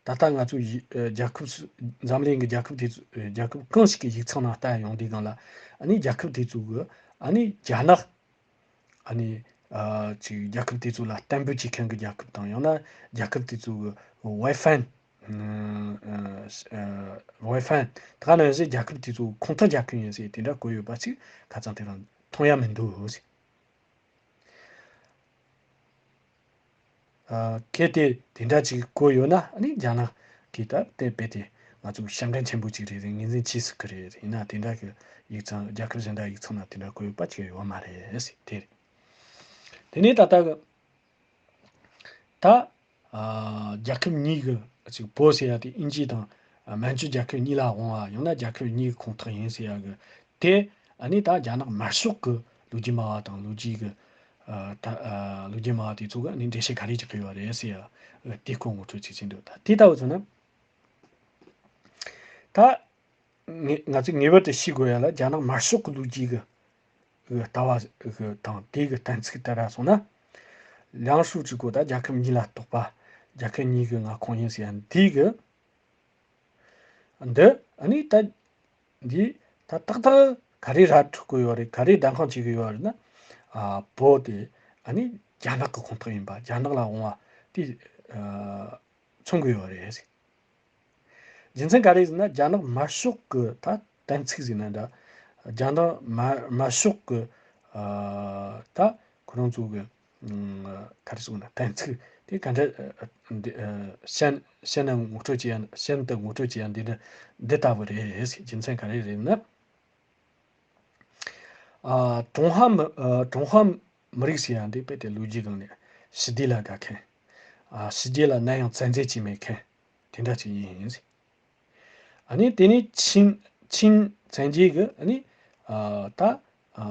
ད་ལྟ་ང་ཚོ་ཡི་ཨ་རྒྱལ་ཁབ་སུ་འཛམ་གླིང་གི་རྒྱལ་ཁབ་དེ་ཚོ་ཨ་རྒྱལ་ཁབ་གང་ཞིག་གི་ཡིག་ཚང་ནང་ལྟ་ཡོང་དུས་སྒང་ལ། ཨ་ནི་རྒྱལ་ཁབ་དེ་ཚོ་གི་ཨ་ནི་རྒྱ་ནག་ཨ་ནི་ཨ་ཅིག་རྒྱལ་ཁབ་དེ་ཚོ་ལ་གཏན་འབེབས་བྱེད་མཁན་གྱི་རྒྱལ་ཁབ་དང་། ཡང་ན་རྒྱལ་ཁབ་དེ་ཚོ་གི་ཝེ་ཧྥན་ཨ་ཝེ་ཧྥན་ད་ག་ནང་བཞིན་རྒྱལ་ཁབ་དེ་ཚོ་ཁོངས་གཏོགས་རྒྱལ་ཁབ་ཡིན་ཟེར་དེ་འདྲ་བཀོད་ཡོད་པ་ཅིག་ཁ་ཚང་དེ་རང་མཐོང་ཡ་མི་འདུག་ཟེར། ཨ་གལ་ཏེ་དེ་འདྲ་ཅིག་བཀོད་ཡོད་ན། ཨ་ནི་རྒྱ་ནག་ གིས་ད་དེ་རྦད་དེ་ང་ཚོ་ཞབས་འདྲེན་ཆེན་པོ་ཅིག་རེད། ངོས་འཛིན་བྱེད་སྲིད་ཀྱི་རེད། ཡིན་ན་དེ་འདྲ་གི་ཡིག་ཚང་རྒྱལ་ཁབ་གཞན་དག་ཡིག་ཚང་ན་དེ་འདྲ་བཀོད་པ་ཅིག་ཡོད་མ་རེད་ཟེར། དེ་རེད། དེ་ནས་ད་ལྟ་གི་ད་ཨ་རྒྱལ་ཁབ་གཉིས་ཀྱི་ཅིག་བོད་ཟེར་ཡ་དེ་དབྱིན་ཇི་དང་ཨ་མན་ཇུ་རྒྱལ་ཁབ་གཉིས་ལ་དབང་བ། ཡང་ན་རྒྱལ་ཁབ་གཉིས་ཀྱི་ཁོངས་གཏོགས་ཡིན་ཟེར་ཡ་གི་དེ་ཨ་ནི་ད་རྒྱ་ནག་དམར་ཤོག་གི་ལོ་རྒྱུས་སྨྲ་བ་དང་ལོ་རྒྱུས་ཀྱི་ཨ་ད་ཨ་ལོ་རྒྱུས་སྨྲ་བ་དེ་ཚོ་གི་ཨ་ནི་འགྲེལ་བཤད་ག་རེ་རྒྱག་གི་ཡོད་རེད་ཟེར་ཡ་དེ་སྐོར་ངོ་སྤྲོད་ཅིག་བྱེད་འདོད། ད་དེ་ལྟ་བུ་ཚོ་ན་ད། ང་ང་ཚོས་ངེས་པར་དུ་ཤེས་དགོས་ཡ་ལ། རྒྱ་ནག་དམར་ཤོག་གི་ལོ་རྒྱུས་ཀྱི་ཀྱི་ལྟ་བ་ཀྱི་དང་དེ་གི་གཏན་ཚིགས་ལྟར་སོང་ན། ལིའང་ཧྲུའུ་ཅི་གོ་ད་རྒྱལ་ཁབ་གཉིས་ལ་གཏོགས་པ། རྒྱལ་ཁབ་གཉིས་ཀྱི་མངའ་ཁོངས་ཡིན་ཟེར་ཡ་འདི་གི་འདི་ཨ་ནི་ད་འདི་ད་ཏག་ཏག་ག་རེ་ར་འཕྲོད་ཀྱི་ཡོད་རེད། ག་རེ་བདེན་དཔང་བྱེད་ཀྱི་ཡོད་རེད་ན། ཨ་བོད་དེ་ཨ་ནི་རྒྱ་ནག་གི་ཁོངས་གཏོགས་ཡིན་པ། རྒྱ་ནག་ལ་དབང་བ་དེ་ཨ་མཚོན་གྱི་ཡོད་རེད། རྒྱུ་མཚན་ག་རེ་ཟེར་ན། རྒྱ་ནག་དམར་ཤོག་གི་ད་གཏན་ཚིགས་ཟེར་ན་འདྲ། རྒྱ་ནག་དམར་དམར་ཤོག་གི་ཨ་ད་ཁོ་རང་ཚོ་གི་ཨ་ག་རེ་ཟེར་ན་གཏན་ཚིགས་དེ་ག་འདྲ་ཨ་འདི་ཨ་ཤན་ཤན་ནས་ངོ་སྤྲོད་བྱེད་ཡ། ཤན་དུ་ངོ་སྤྲོད་བྱེད་ཡ་འདི་འདྲ་འདི་ལྟ་བུ་རེད། རྒྱུ་མཚན་ག་རེ་རེད་ན། ཨ་ཀྲུང་ཧྭ་མི་ཨ་ཀྲུང་ཧྭ་མི་རིགས་ཟེར་ཡ་འདི་རྦད་དེ་ལོ་རྒྱུས་སྒང་ནས་ཞི་བདེ་ལ་དགའ་མཁན། ཨ་ཕྱི་རྒྱལ་ལ་ནམ་ཡང་བཙན་འཛུལ་བྱས་མེད་མཁན་དེ་འདྲ་ཅིག་ཡིན། ཨ་ནི་དེ་ནས་ཆིན་ཆིན་བཙན་རྒྱལ་གྱི་ཨ་ནི་ཨ་ད་ཨ་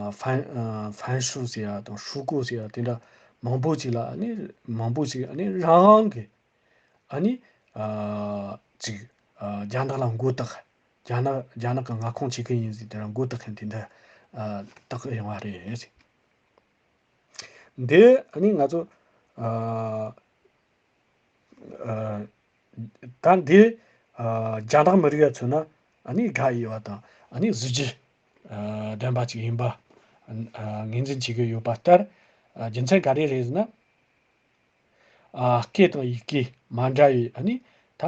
ཧྥན་ཨ་ཧྥན་ཧྲུའུ་ཟེར་ཡ་དང་ཧྲུའུ་ཀོ་ཟེར་ཡ་དེ་འདྲ་མང་པོ་ཅིག་ལ། ཨ་ནི་མང་པོ་ཅིག་ཨ་ནི་རང་དབང་གི་ཨ་ནི་ཨ་ཅིག་ཨ་རྒྱ་ནག་ལ་མགོ་བཏགས། རྒྱ་ནག་རྒྱ་ནག་གི་མངའ་ཁོངས་ཆེ་གི་ཡིན་ཟེར་དེ་རང་མགོ་བཏགས་མཁན་དེ་འདྲ་ཨ་བཏགས་ཡོང་བ་རེད། འདི་ཨ་ནི་ང་ཚོ་ཨ་ཨ་ད་འདི་ཨ་རྒྱ་ནག་མི་རིགས་ལ་མཚོན་ན་ཨ་ནི་དགའ་འོས་པ་དང་ཨ་ནི་གཟི་བརྗིད་ཨ་ལྡན་པ་ཅིག་ཡིན་པ་ཨ་ངོས་འཛིན་བྱེད་ཀྱི་ཡོད་པ་ལྟར། ཨ་རྒྱུ་མཚན་ག་རེ་རེད་ཟེར་ན། ཨ་སྐད་དང་ཡི་གེ་མ་འདྲ་བའི་ཨ་ནི་ད་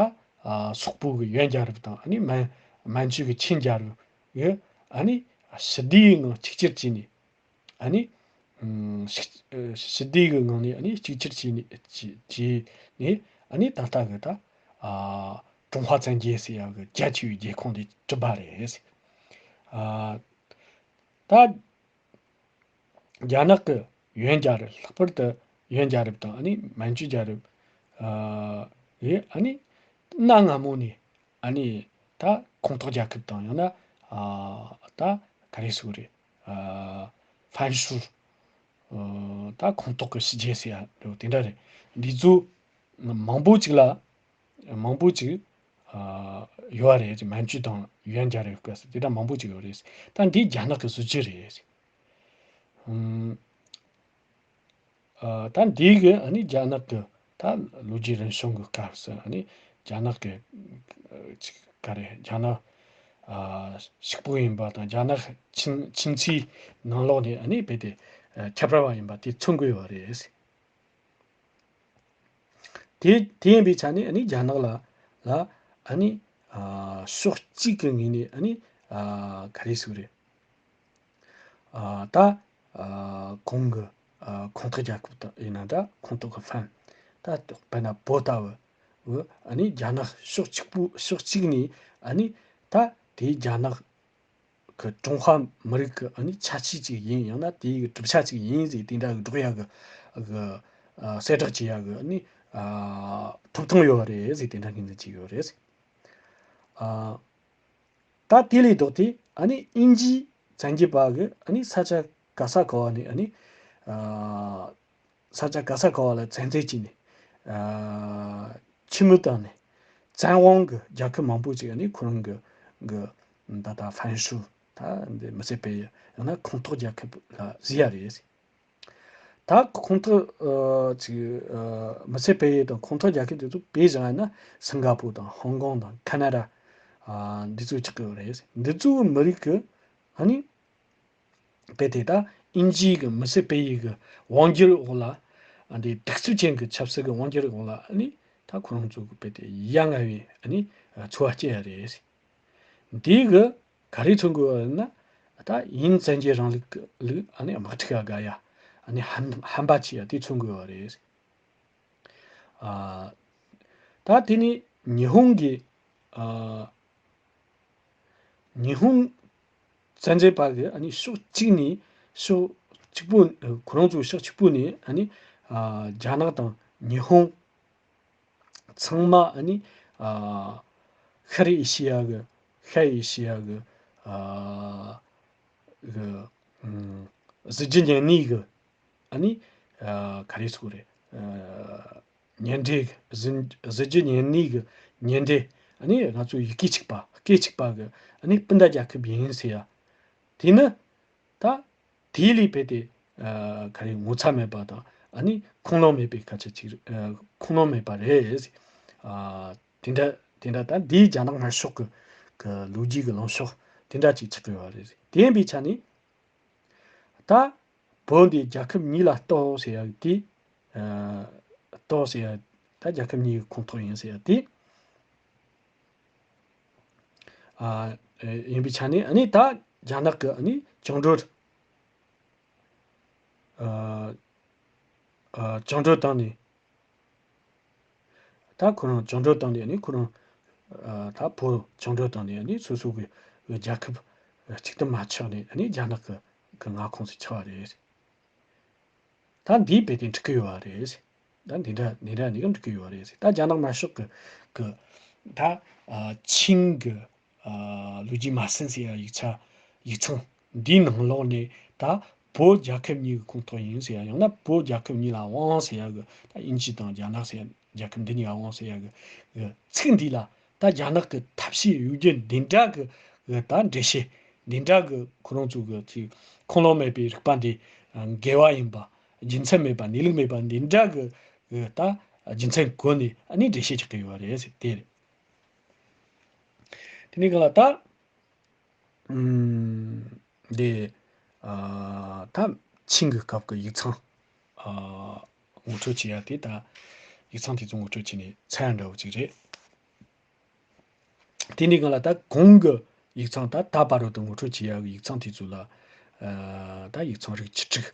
ཨ་སོག་པོ་གི་ཡོན་རྒྱལ་རབས་དང་ཨ་ནི་མན་མན་ཇུ་གི་ཆིན་རྒྱལ་རབས་ཀྱི་ཨ་ནི་ཞི་བདེའི་ངང་གཅིག་གྱུར་བྱས་ནས། ཨ་ནི་ཨམ་ཞི་ཞི་བདེ་གི་ངང་ནས་ཨ་ནི་གཅིག་གྱུར་བྱས་ནས་བྱས་བྱས་ནས། ཨ་ནི་ད་ལྟ་གི་ད་ཨ་ཀྲུང་ཧྭ་བཙན་རྒྱལ་ཟེར་ཡག་གི་རྒྱ་ཆེ་བའི་རྒྱལ་ཁོངས་དེ་གྲུབ་པ་རེད། ཨ་ད་རྒྱ་ནག་གི་ཡོན་རྒྱལ་རབས། ལྷག་པར་དུ་ཡོན་རྒྱལ་རབས་དང་ཨ་ནི་མན་ཇུ་རྒྱལ་རབས་ཨ་ཡིས་ཨ་ནི་གནའ་སྔ་མོ་ནས་ཨ་ནི་ད་ཁོངས་གཏོགས་རྒྱལ་ཁབ་དང་། ཡང་ན་ཨ་ད་ག་རེ་ཟེར་དགོས་རེད། ཨ་ཧྥན་ཧྲུའུ་ཨ་ད་ཁོངས་གཏོགས་ཀྱི་ཕྱི་རྒྱལ་ཟེར་ཡ་འདྲ་བོ་དེ་འདྲ་རེད། འདི་ཚོ་མང་པོ་ཅིག་ལ་མང་པོ་ཅིག་ཨ་ཡོད་རེད། མན་ཇུ་དང་ཡོན་རྒྱལ་རབས་སྐབས་སུ་དེ་འདྲ་མང་པོ་ཅིག་ཡོད་རེད། ད་འདི་རྒྱ་ནག་གི་སྲིད་ཇུས་རེད། ཨམ། ཨ་ད་འདི་གི་ཨ་ནི་རྒྱ་ནག་གི་ད་ལོ་རྒྱུས་རིམ་བྱུང་གི་སྐབས་སུ་ཨ་ནི་རྒྱ་ནག་གི་ཨ་ཅིག་ག་རེ། རྒྱ་ནག་ཨ་ཕྱུག་པོ་ཡིན་པ་དང་། རྒྱ་ནག་ཁྱིམ་ཁྱིམ་མཚེས་ནང་ལོགས་ནས་ཨ་ནི་རྦད་དེ་ཨ་ཁྱབ་པ་ཡིན་པ་དེ་མཚོན་གྱི་ཡོད་རེད། དེ་དེ་ཡིན་པའི་ཆ་ནས་ཨ་ནི་རྒྱ་ནག་ལ་ལ་ཨ་ནི་ཨ་ཕྱོགས་གཅིག་གི་ངོས་ནས་ཨ་ནི་ཨ་ག་རེ་ཟེར་དགོས་རེད། ཨ་ད་ཨ་གོང་གི་ཨ་ཁོངས་གཏོགས་རྒྱལ་ཁབ་དག་ཡིན་ན་འདྲ། ཁོངས་གཏོགས་ཀྱི་ཧྥན། ད་དཔེར་ན་བོད་ལྟ་བུ་བོ་ཨ་ནི་རྒྱ་ནག་ཕྱོགས་གཅིག་པུ་ཕྱོགས་གཅིག་ནས་ཨ་ནི་ད་དེའི་རྒྱ་ནག་གི་ཀྲུང་ཧྭ་མི་རིགས་ཀྱི་ཨ་ནི་ཆ་ཤས་ཅིག་ཡིན། ཡང་ན་དེའི་གྲུབ་ཆ་ཅིག་ཡིན་ཟེར་དེ་འདྲ་གི་སྒྲོག་ཡ་གི་གི་ཨ་གསལ་བསྒྲགས་བྱེད་ཡ་གི་ཨ་ནི་ཨ་ཐོབ་ཐང་ཡོད་རེད་ཟེར་དེ་འདྲ་ངོས་འཛིན་བྱེད་ཀྱི་ཡོད་རེད། ཨ་ད་དེ་ལས་ལྡོག་སྟེ་ཨ་ནི་དབྱིན་ཇིའི་བཙན་རྒྱལ་པ་གིས་ཨ་ནི་ས་ཆ་ག་ས་ག་བ་ནས་ཨ་ནི་ཨ་ས་ཆ་ག་ས་ག་བ་ལ་བཙན་འཛུལ་བྱས་ནས་ཨ་ཁྱིམ་མི་བཏང་ནས། བཙན་དབང་གི་རྒྱལ་ཁབ་མང་པོ་ཅིག་ཨ་ནི་ཁོ་རང་གི་གི་ད་ལྟ་ཧྥན་ཧྲུའུ་ད་འདི་མི་སེར་སྤེལ་ཡུལ། ཡང་ན་ཁོངས་གཏོགས་རྒྱལ་ཁབ་ལ་བཟོས་ཡ་རེད། ད་ཁོངས་གཏོགས་ཨ་ཅིག་ཨ་མི་སེར་སྤེལ་ཡུལ་དང་ཁོངས་གཏོགས་རྒྱལ་ཁབ་དེ་ཚོ་དཔེ་བཞག་ཡ་ན་སིང་ག་པུར་དང་ཧོང་ཀོང་དང་ཁ་ན་ཌ། ཨ་འདི་ཚོ་ཆགས་ཀྱི་ཡོད་རེད། འདི་ཚོའི་མི་རིགས་ཀྱི་ཨ་ནི་དཔེ་དེ་ད་དབྱིན་ཇིའི་གི་མི་སེར་སྤེལ་ཡུལ་གི་དབང་སྒྱུར་འོག་ལ། ཨ་འདི་གདུག་རྩུབ་ཅན་གི་ཆབ་སྲིད་གི་དབང་སྒྱུར་འོག་ལ་ཨ་ནི་ད་ཁོ་རང་ཚོ་གི་དཔེ་དེ་ཡ་ང་བའི་ཨ་ནི་འཚོ་བ་སྐྱེལ་ཡ་རེད། འདི་གི་ག་རེ་མཚོན་གྱི་ཡོད་ན། ད་དབྱིན་བཙན་རྒྱལ་རིང་ལུགས་ལུགས་ཨ་ནི་དམག་འཁྲུག་ལ་དགའ་ཡ། ཨ་ནི་ཧམ་ཧམ་པ་བྱེད་ཡ་དེ་མཚོན་གྱི་ཡོད་རེད། ཨ་ད་དེ་ནི་ ཉི་ཧོང་གི་ཨ་ཉི་ཧོང་བཙན་འཛུལ་པ་གི་ཨ་ནི་ཕྱོགས་གཅིག་ནས་ཕྱོགས་གཅིག་པོ། ཁོ་རང་ཚོའི་ཕྱོགས་གཅིག་པོ་ནས་ཨ་ནི་ཨ་རྒྱ་ནག་དང་ཉི་ཧོང་ཚང་མ་ཨ་ནི་ཨ་ཤར་ཨེ་ཤི་ཡ་གི་ཤར་ཨེ་ཤི་ཡ་གི་ཨ་གི་ཨམ་གཟི་བརྗིད་ཉི་ཤུ་གི་ཨ་ནི་ཨ་ག་རེ་ཟེར་དགོས་རེད། ཨ་ཉེ་འབྲེལ་གི་གཟི་གཟི་བརྗིད་ཉི་ཤུ་གི་ཉེ་འབྲེལ། ཨ་ནི་ང་ཚོ་ཡི་གེ་གཅིག་པ་སྐད་གཅིག་པ་གི་ཨ་ནི་སྤུན་ཟླ་རྒྱལ་ཁབ་ཡིན་ཟེར་ཡ། དེ་ནི་ད་དེ་ལས་བལྟས་ཏེ་ཨ་ག་རེ་ངོ་ཚ་མེད་པ་དང་ཨ་ནི་ཁུངས་ལུང་མེད་པའི་སྐད་ཆ་ཅིག་རེད། ཨ་ཁུངས་ལུང་མེད་པ་རེད། ཨ་དེ་འདྲ་དེ་འདྲ་ད་འདིའི་རྒྱ་ནག་དམར་ཤོག་གི་གི་ལོ་རྒྱུས་ཀྱི་ལངས་ཕྱོགས་དེ་འདྲ་ཅིག་ཆགས་ཡོད་པ་རེད། དེ་ཡིན་པའི་ཆ་ནས་ད་བོད་འདི་རྒྱལ་ཁབ་གཉིས་ལ་གཏོགས་ཟེར་ཡ་དེ། ཨ་གཏོགས་ཟེར་ཡ་ད་རྒྱལ་ཁབ་གཉིས་ཀྱི་ཁོངས་གཏོགས་ཡིན་ཟེར་ཡ་དེ། ཨ་ཡིན་པའི་ཆ་ནས་ཨ་ནི་ད་རྒྱ་ནག་གི་ཨ་ནི་བཅིངས་འགྲོལ། ཨ་ཨ་བཅིངས་འགྲོལ་བཏང་ནས། ད་ཁོ་རང་བཅིངས་འགྲོལ་བཏང་ནས་ཨ་ནི་ཁོ་རང་ཨ་ད་བོད་བཅིངས་འགྲོལ་བཏང་ནས་ཨ་ནི་སོ་སོ་གི་རྒྱལ་ཁབ་གཅིག་ཏུ་མ་ཆགས་ནས་ཨ་ནི་རྒྱ་ནག་གི་གི་མངའ་ཁོངས་སུ་ཆགས་པ་རེད། ད་འདིའི་བལ་དེ་འགྲིག་གི་ཡོད་པ་རེད། ད་འདི་འདྲ་འདི་འདྲ་ནི་འགྲིག་གི་ཡོད་པ་རེད། ད་རྒྱ་ནག་དམར་ཤོག་གི་གི་ད་ཨ་ཆིང་གི་ཨ་ལོ་རྒྱུས་མ་ཟིན་ཟེར་ཡ་ཡིག་ཆ་ཡིག་ཚང་འདིའི་ནང་ལོགས་ནས་ད་བོད་རྒྱལ་ཁབ་གཉིས་ཀྱི་ཁོངས་གཏོགས་ཡིན་ཟེར་ཡ། ཡང་ན་བོད་རྒྱལ་ཁབ་གཉིས་ལ་དབང་ཟེར་ཡ་གི་ད་དབྱིན་ཇི་དང་རྒྱ་ནག་ཟེར་ཡ་རྒྱལ་ཁབ་འདི་གཉིས་ལ་དབང་ཟེར་ཡ་གི་གི་ཚིག་འདི་ལ་ད་རྒྱ་ནག་གི་ཐབས་ཤེས་གཡུལ་རྒྱལ་འདི་འདྲ་གི་གི་ད་འགྲེལ་བཤད་འདི་འདྲ་གི་ཁོ་རང་ཚོ་གི་ཅིག་ཁུངས་ལུང་མེད་པའི་རིག་པ་འདི་འགལ་བ་ཡིན་པ། རྒྱུ་མཚན་མེད་པ་གནས་ལུགས་མེད་པ་འདི་འདྲ་གི་གི་ད་རྒྱུ་མཚན་བཀོད་ནས་ཨ་ནི་འགྲེལ་བཤད་རྒྱག་གི་ཡོད་པ་རེད་ཟེར་དེ་རེད། དེ་ནས་གང་ལ་ད། ཨམ། འདི། ཨ། ད་ཆིང་གི་སྐབས་ཀྱི་ཡིག་ཚང་། ཨ། ངོ་སྤྲོད་བྱེད་ཡ་དེ་ད། ཡིག་ཚང་དེ་ཚོ་ངོ་སྤྲོད་བྱས་ནས་ཚར་འདྲ་བོ་ཅིག་རེད། དེ་ནས་གང་ལ་ད་གོང་གི་ཡིག་ཚང་ད་ད་བར་དུ་ངོ་སྤྲོད་བྱེད་ཡ་གི་ཡིག་ཚང་དེ་ཚོ་ལ། ཨ། ད་ཡིག་ཚང་རིགས་བཅུ་དྲུག་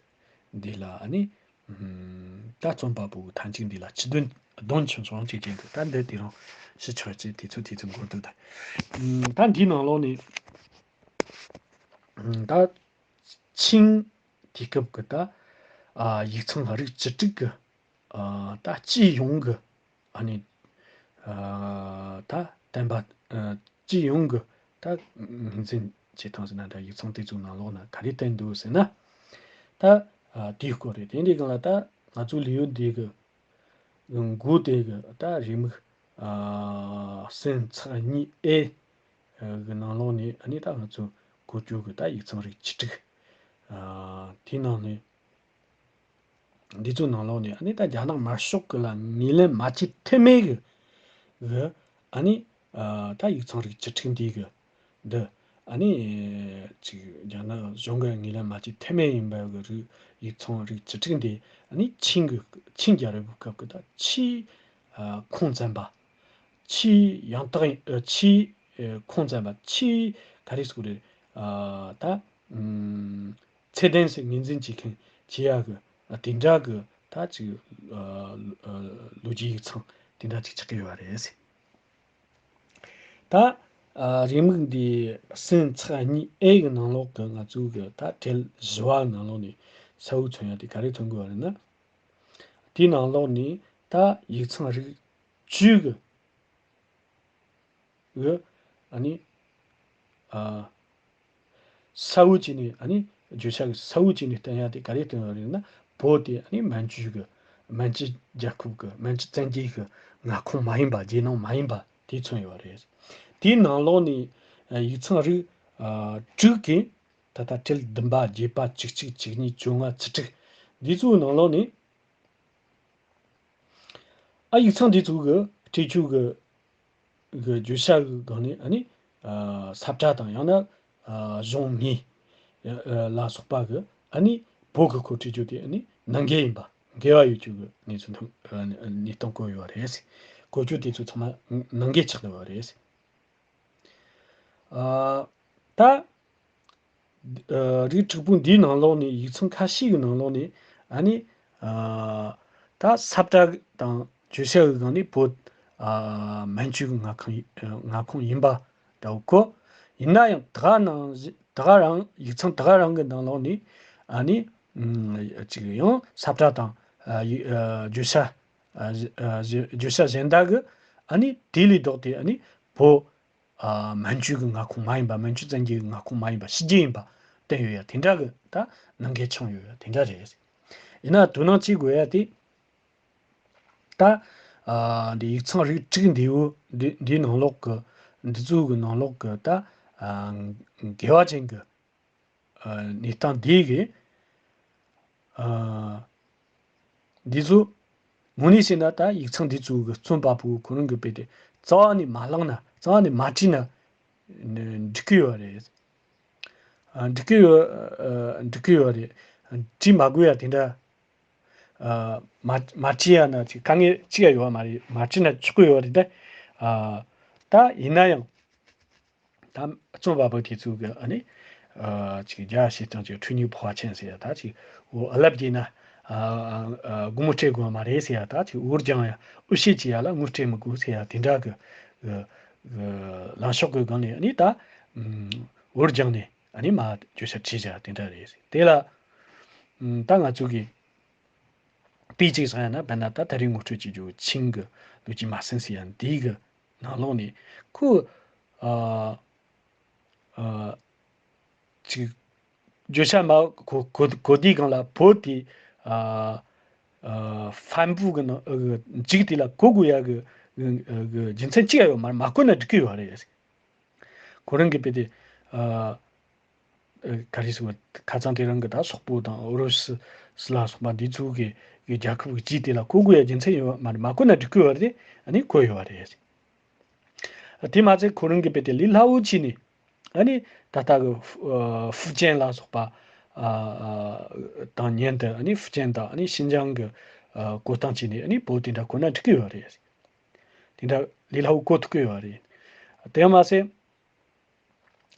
འདི་ལ་ཨ་ནི། ཨམ། ད་རྩོམ་པ་པོ་གི་མཐའ་མཇུག་འདི་ལ་སྤྱི་དོན་དོན་ཆུང་ཆུང་བྱེད་ཀྱི་འདུག་ད་འདི་དེ་རང་ཞུ་ཆོག་ཅེས་དེ་ཚོ་དེ་ཚོ་མགོ་འདུག་ད། ཨམ། ད་འདིའི་ནང་ལོགས་ནས། ཨམ། ད་ཆིང་དེ་སྐབས་ཀྱི་ད། ཨ། ཡིག་ཚང་རིགས་བཅུ་དྲུག་གི། ཨ། ད་སྤྱི་ཡོངས་ཀྱི། ཨ་ནི། ཨ། ད་བསྟན་པ། ཨ། སྤྱི་ཡོངས་ཀྱི་ད་ངོས་འཛིན་བྱེད་སྟངས་ཟེར་ན་ད་ཡིག་ཚང་དེ་ཚོའི་ནང་ལོགས་ན་ག་རེ་བསྟན་འདུག་ཟེར་ན། ད། ཨ། དེའི་སྐོར་རེད། དེ་འདྲའི་སྒང་ལ་ད་ང་ཚོ་ལེའུ་འདི་གི་མགོ་དེ་གི་ད་རེའུ་མིག་ཨ། སུམ་ཚེག་གཉིས་ཨེ་གི་ནང་ལོགས་ནས་ཨ་ནི་ད་ང་ཚོ་གོ་རྒྱུ་གི་ད་ཡིག་ཚང་རིགས་བཅུ་དྲུག་ཨ། དེའི་ནང་ནས། འདི་ཚོའི་ནང་ལོགས་ནས་ཨ་ནི་ད་རྒྱ་ནག་དམར་ཤོག་གི་ལ་ངོས་ལེན་མ་བྱེད་ཐབས་མེད་གི་གི་ཨ་ནི། ཨ། ད་ཡིག་ཚང་རིགས་བཅུ་དྲུག་འདི་གི་འདི་ཨ་ནི་ཅིག་རྒྱ་ནག་གཞུང་གི་ངོས་ལེན་མ་བྱེད་ཐབས་མེད་ཡིན་པ་གི་རིགས་ཡིག་ཚང་རིགས་བཅུ་དྲུག་འདི་ཨ་ནི་ཆིང་གི་ཆིང་རྒྱལ་རབས་ཀྱི་སྐབས་ཀྱི་ད་ཆེས། ཨ། ཁུངས་བཙན་པ། ཆེས་ཡང་དག་ཡིན། ཨ། ཆེས། ཨ། ཁུངས་བཙན་པ། ཆེས་ག་རེ་ཟེར་དགོས་རེད། ཨ། ད། ཨམ། ཚད་ལྡན་ཟེར་ངོས་འཛིན་བྱེད་མཁན་བྱེད་ཡག་གི། ཨ། དེ་འདྲ་གི་ད་ཅིག་ཨ། ཨ། ལོ་རྒྱུས་ཡིག་ཚང་དེ་འདྲ་ཅིག་ཆགས་ཀྱི་ཡོད་རེད་ཟེར། ད། ཨ། རེའུ་མིག་འདི་སུམ་ཚེག་གཉིས་ཨེ་གི་ནང་ལོགས་གི་ང་ཚོའི་གི་ད་གྲལ་བཞི་བ་ནང་ལོགས་ནས་གསལ་བོ་མཚོན་ཡ་དེ་ག་རེ་མཚོན་དགོས་པ་རེད་ན། དེའི་ནང་ལོགས་ནས་ད་ཡིག་ཚང་རིགས་བཅུ་གི་གི་ཨ་ནི། ཨ། གསལ་བོ་བྱས་ནས་ཨ་ནི་བརྗོད་བྱ་གི་གསལ་བོ་བྱས་ནས་བསྟན་ཡ་དེ་ག་རེ་བསྟན་ཡོད་རེད་ན། བོད་དེ་ཨ་ནི་མན་ཇུ་གི་མན་ཇུ་རྒྱལ་ཁབ་ཀྱི་མན་ཇུ་བཙན་རྒྱལ་གྱི་མངའ་ཁོངས་མ་ཡིན་པ། རྒྱལ་ནང་མ་ཡིན་པ་དེ་མཚོན་ཡོད་རེད། དེའི་ནང་ལོགས་ནས་ཡིག་ཚང་རིགས་ཨ། དྲུག་གི་ད་ལྟ་གྲལ་བདུན་པ་བརྒྱད་པ་བཅུ་གཅིག་བཅུ་གཉིས་བཅོ་ལྔ་ཚེག་དྲུག་འདི་ཚོའི་ནང་ལོགས་ནས། ཨ། ཡིག་ཚང་འདི་ཚོ་གི་སྤྲད་རྒྱུ་གི་གི་བརྗོད་བྱ་གི་སྒང་ནས་ཨ་ནི། ཨ། ས་བཀྲ་དང་ཡང་ན། ཨ། གཞུང་དངོས། ཨ། ལ་སོགས་པ་གི་ཨ་ནི་བོད་གི་སྐོར་སྤྲད་རྒྱུ་དེ་ཨ་ནི་ནང་འགལ་ཡིན་པ། འགལ་བ་ཡོད་རྒྱུ་གི་གནས་ཚུལ་ཐོན། ཨ། གནས་སྟངས་བཀོད་ཡོད་པ་རེད། བཀོད་རྒྱུ་དེ་ཚོ་ཚང་མ་ནང་འགལ་ཆགས་ཡོད་པ་རེད། ཨ། ད། ཨ། རིགས་དྲུག་པོ་འདིའི་ནང་ལོགས་ནས་ཡིག་ཚང་ཁ་ཤས་ཀྱི་ནང་ལོགས་ནས་ཨ་ནི། ཨ། ད་ས་བཀྲ་དང་བརྗོད་བྱ་གི་སྒང་ནས་བོད་ ཨ་མན་ཇུ་གི་མངའ་ཁོངས་ཡིན་མངའ་ཁོངས་ཡིན་པ་འདྲ་བོ་གོ། ཡིན་ན་ཡང་དེ་ག་ནང་བཞིན་དེ་ག་རང་ཡིག་ཚང་དེ་ག་རང་གི་ནང་ལོགས་ནས་ཨ་ནི་ཨམ་ཅིག་ཡང་ས་བཀྲ་དང་ཨ་ཡི་ཨ་བརྗོད་བྱ་ཨ་བརྗོད་བྱ་གཞན་དག་གི་ཨ་ནི་དེ་ལས་ལྡོག་སྟེ་ཨ་ནི་བོད་ཨ་མན་ཇུ་གི་མངའ་ཁོངས་མ་ཡིན་པ། མན་ཇུ་བཙན་གྱི་མངའ་ཁོངས་མ་ཡིན་པ། ཕྱི་རྒྱལ་ཡིན་པ་བསྟན་ཡོད་ཡ་དེ་འདྲ་གི་ད་ནང་འགལ་འཆང་ཡོད་ཡ་དེ་འདྲ་རེད། ཡིན་ན་དོ་སྣང་བྱེད་དགོས་ཡ་དེ། ད་ཨ་འདི་ཡིག་ཚང་རིགས་དྲུག་འདི་བོ་འདི་འདིའི་ནང་ལོགས་ཀྱི་འདི་ཚོ་གི་ནང་ལོགས་ཀྱི་ད་ཨ་དགེ་བ་ཅན་གྱི་ཨ་གནས་སྟངས་འདི་གི་ཨ་འདི་ཚོ་དངོས་གནས་བྱས་ན་ད་ཡིག་ཚང་འདི་ཚོ་གི་རྩོམ་པ་པོ་ཁོ་རང་གི་དཔེ་དེ་རྩ་བ་ནས་མ་བླངས་ན། རྩ་བ་ནས་མ་བྲིས་ན་འགྲིག་གི་ཡོད་རེད། ཨ་འགྲིག་གི་ཡོད། ཨ་འགྲིག་གི་ཡོད་རེད། བྲིས་མ་དགོས་ཡ་དེ་འདྲ། ཨ་མ་མ་བྲིས་ཡ་ན་ཅིག་དཀའ་ངལ་ཅི་ཡང་ཡོད་མ་རེད། མ་བྲིས་ན་ཆོག་གི་ཡོད་རེད་ད། ཨ་ད་ཡིན་ན་ཡང་ད་རྩོམ་པ་པོ་དེ་ཚོ་གི་ཨ་ནི་ཨ་ཅིག་རྒྱ་ཞེས་དང་ཅིག་འཕྲུལ་ཉིད་འཕོ་བ་ཅན་ཟེར་ཡ། ད་ཅིག་འོ་ཨ་ལབ་རྒྱས་ན་ཨ་ཨ་ཨ་དགོང་མོ་སྤྲད་དགོས་མ་རེད་ཟེར་ཡ། ད་ཅིག་འུར་རྒྱང་ཡ་འུར་བཤད་བྱེད་ཡ་ལ་དངུལ་སྤྲད་མི་དགོས་ཟེར་ཡ་དེ་འདྲ་གི་གི་གི་ལངས་ཕྱོགས་གི་སྒང་ནས་ཨ་ནི་ད་ཨམ་འུར་རྒྱང་ནས་ཨ་ནི་མ་བརྗོད་བྱ་བྲིས་བཞག་དེ་འདྲ་རེད། དེ་ལ་ཨམ་ད་ང་ཚོ་གི་དཔེ་གཅིག་བཞག་ཡ་ན། དཔེར་ན་ད་ད་རེས་ངོ་སྤྲོད་བྱེད་རྒྱུ་ཆིང་གི་ལོ་རྒྱུས་མ་ཟིན་ཟེར་ཡ་འདི་གི་ནང་ལོགས་ནས་ཁོ་ཨ་ཨ་ཅིག་བརྗོད་བྱ་མ་གོ་གོ་གོ་དུས་སྒང་ལ་བོད་དེ་ཨ་ཨ་ཧྥན་པུ་གི་ནང་ཨ་གི་འཇིག་དེ་ལ་གོ་དགོས་ཡ་གི་གི་རྒྱུ་མཚན་གཅིག་ཡང་ཡོད་མ་རེད། མ་གོ་ན་འགྲིག་གི་ཡོད་རེད། ཁོ་རང་གི་དཔེ་དེ་ཨ་ཨ་ག་རེ་ཟེར་བ། ཁ་སང་དེ་རིང་གི་ད་སོག་པོ་དང་ཨུ་རུ་སུ་སུ་ལ་སོགས་པ་འདི་ཚོ་གི་གི་རྒྱལ་ཁབ་ཀྱི་ཅིག་དེ་ལ་གོ་དགོས་ཡ་རྒྱུ་མཚན་ཡོད་མ་རེད། མ་གོ་ན་འགྲིག་གི་ཡོད་རེད། ཨ་ནི་གོ་ཡོད་རེད། དེ་མ་ཚད་ཁོ་རང་གི་དཔེ་དེ་ལས་སླ་བོ་བྱས་ནས་ཨ་ནི་ད་ལྟ་གི་ཧྥུ་ཨ་ཧྥུ་ཅན་ལ་སོགས་པ་ཨ་ཨ་དང་མཉམ་དུ་ཨ་ནི་ཧྥུ་ཅན་དང་ཨ་ནི་ཤིན་ཅང་གི་ཨ་གོ་སྟངས་བྱས་ནས་ཨ་ནི་བོད་དེ་འདྲ་གོ་ན་འགྲིག་གི་ཡོད་རེད། དེ་འདྲ་ལས་སླ་བོ་གོ་ཐུབ་ཀྱི་ཡོད་རེད། དེ་མ་ཟད་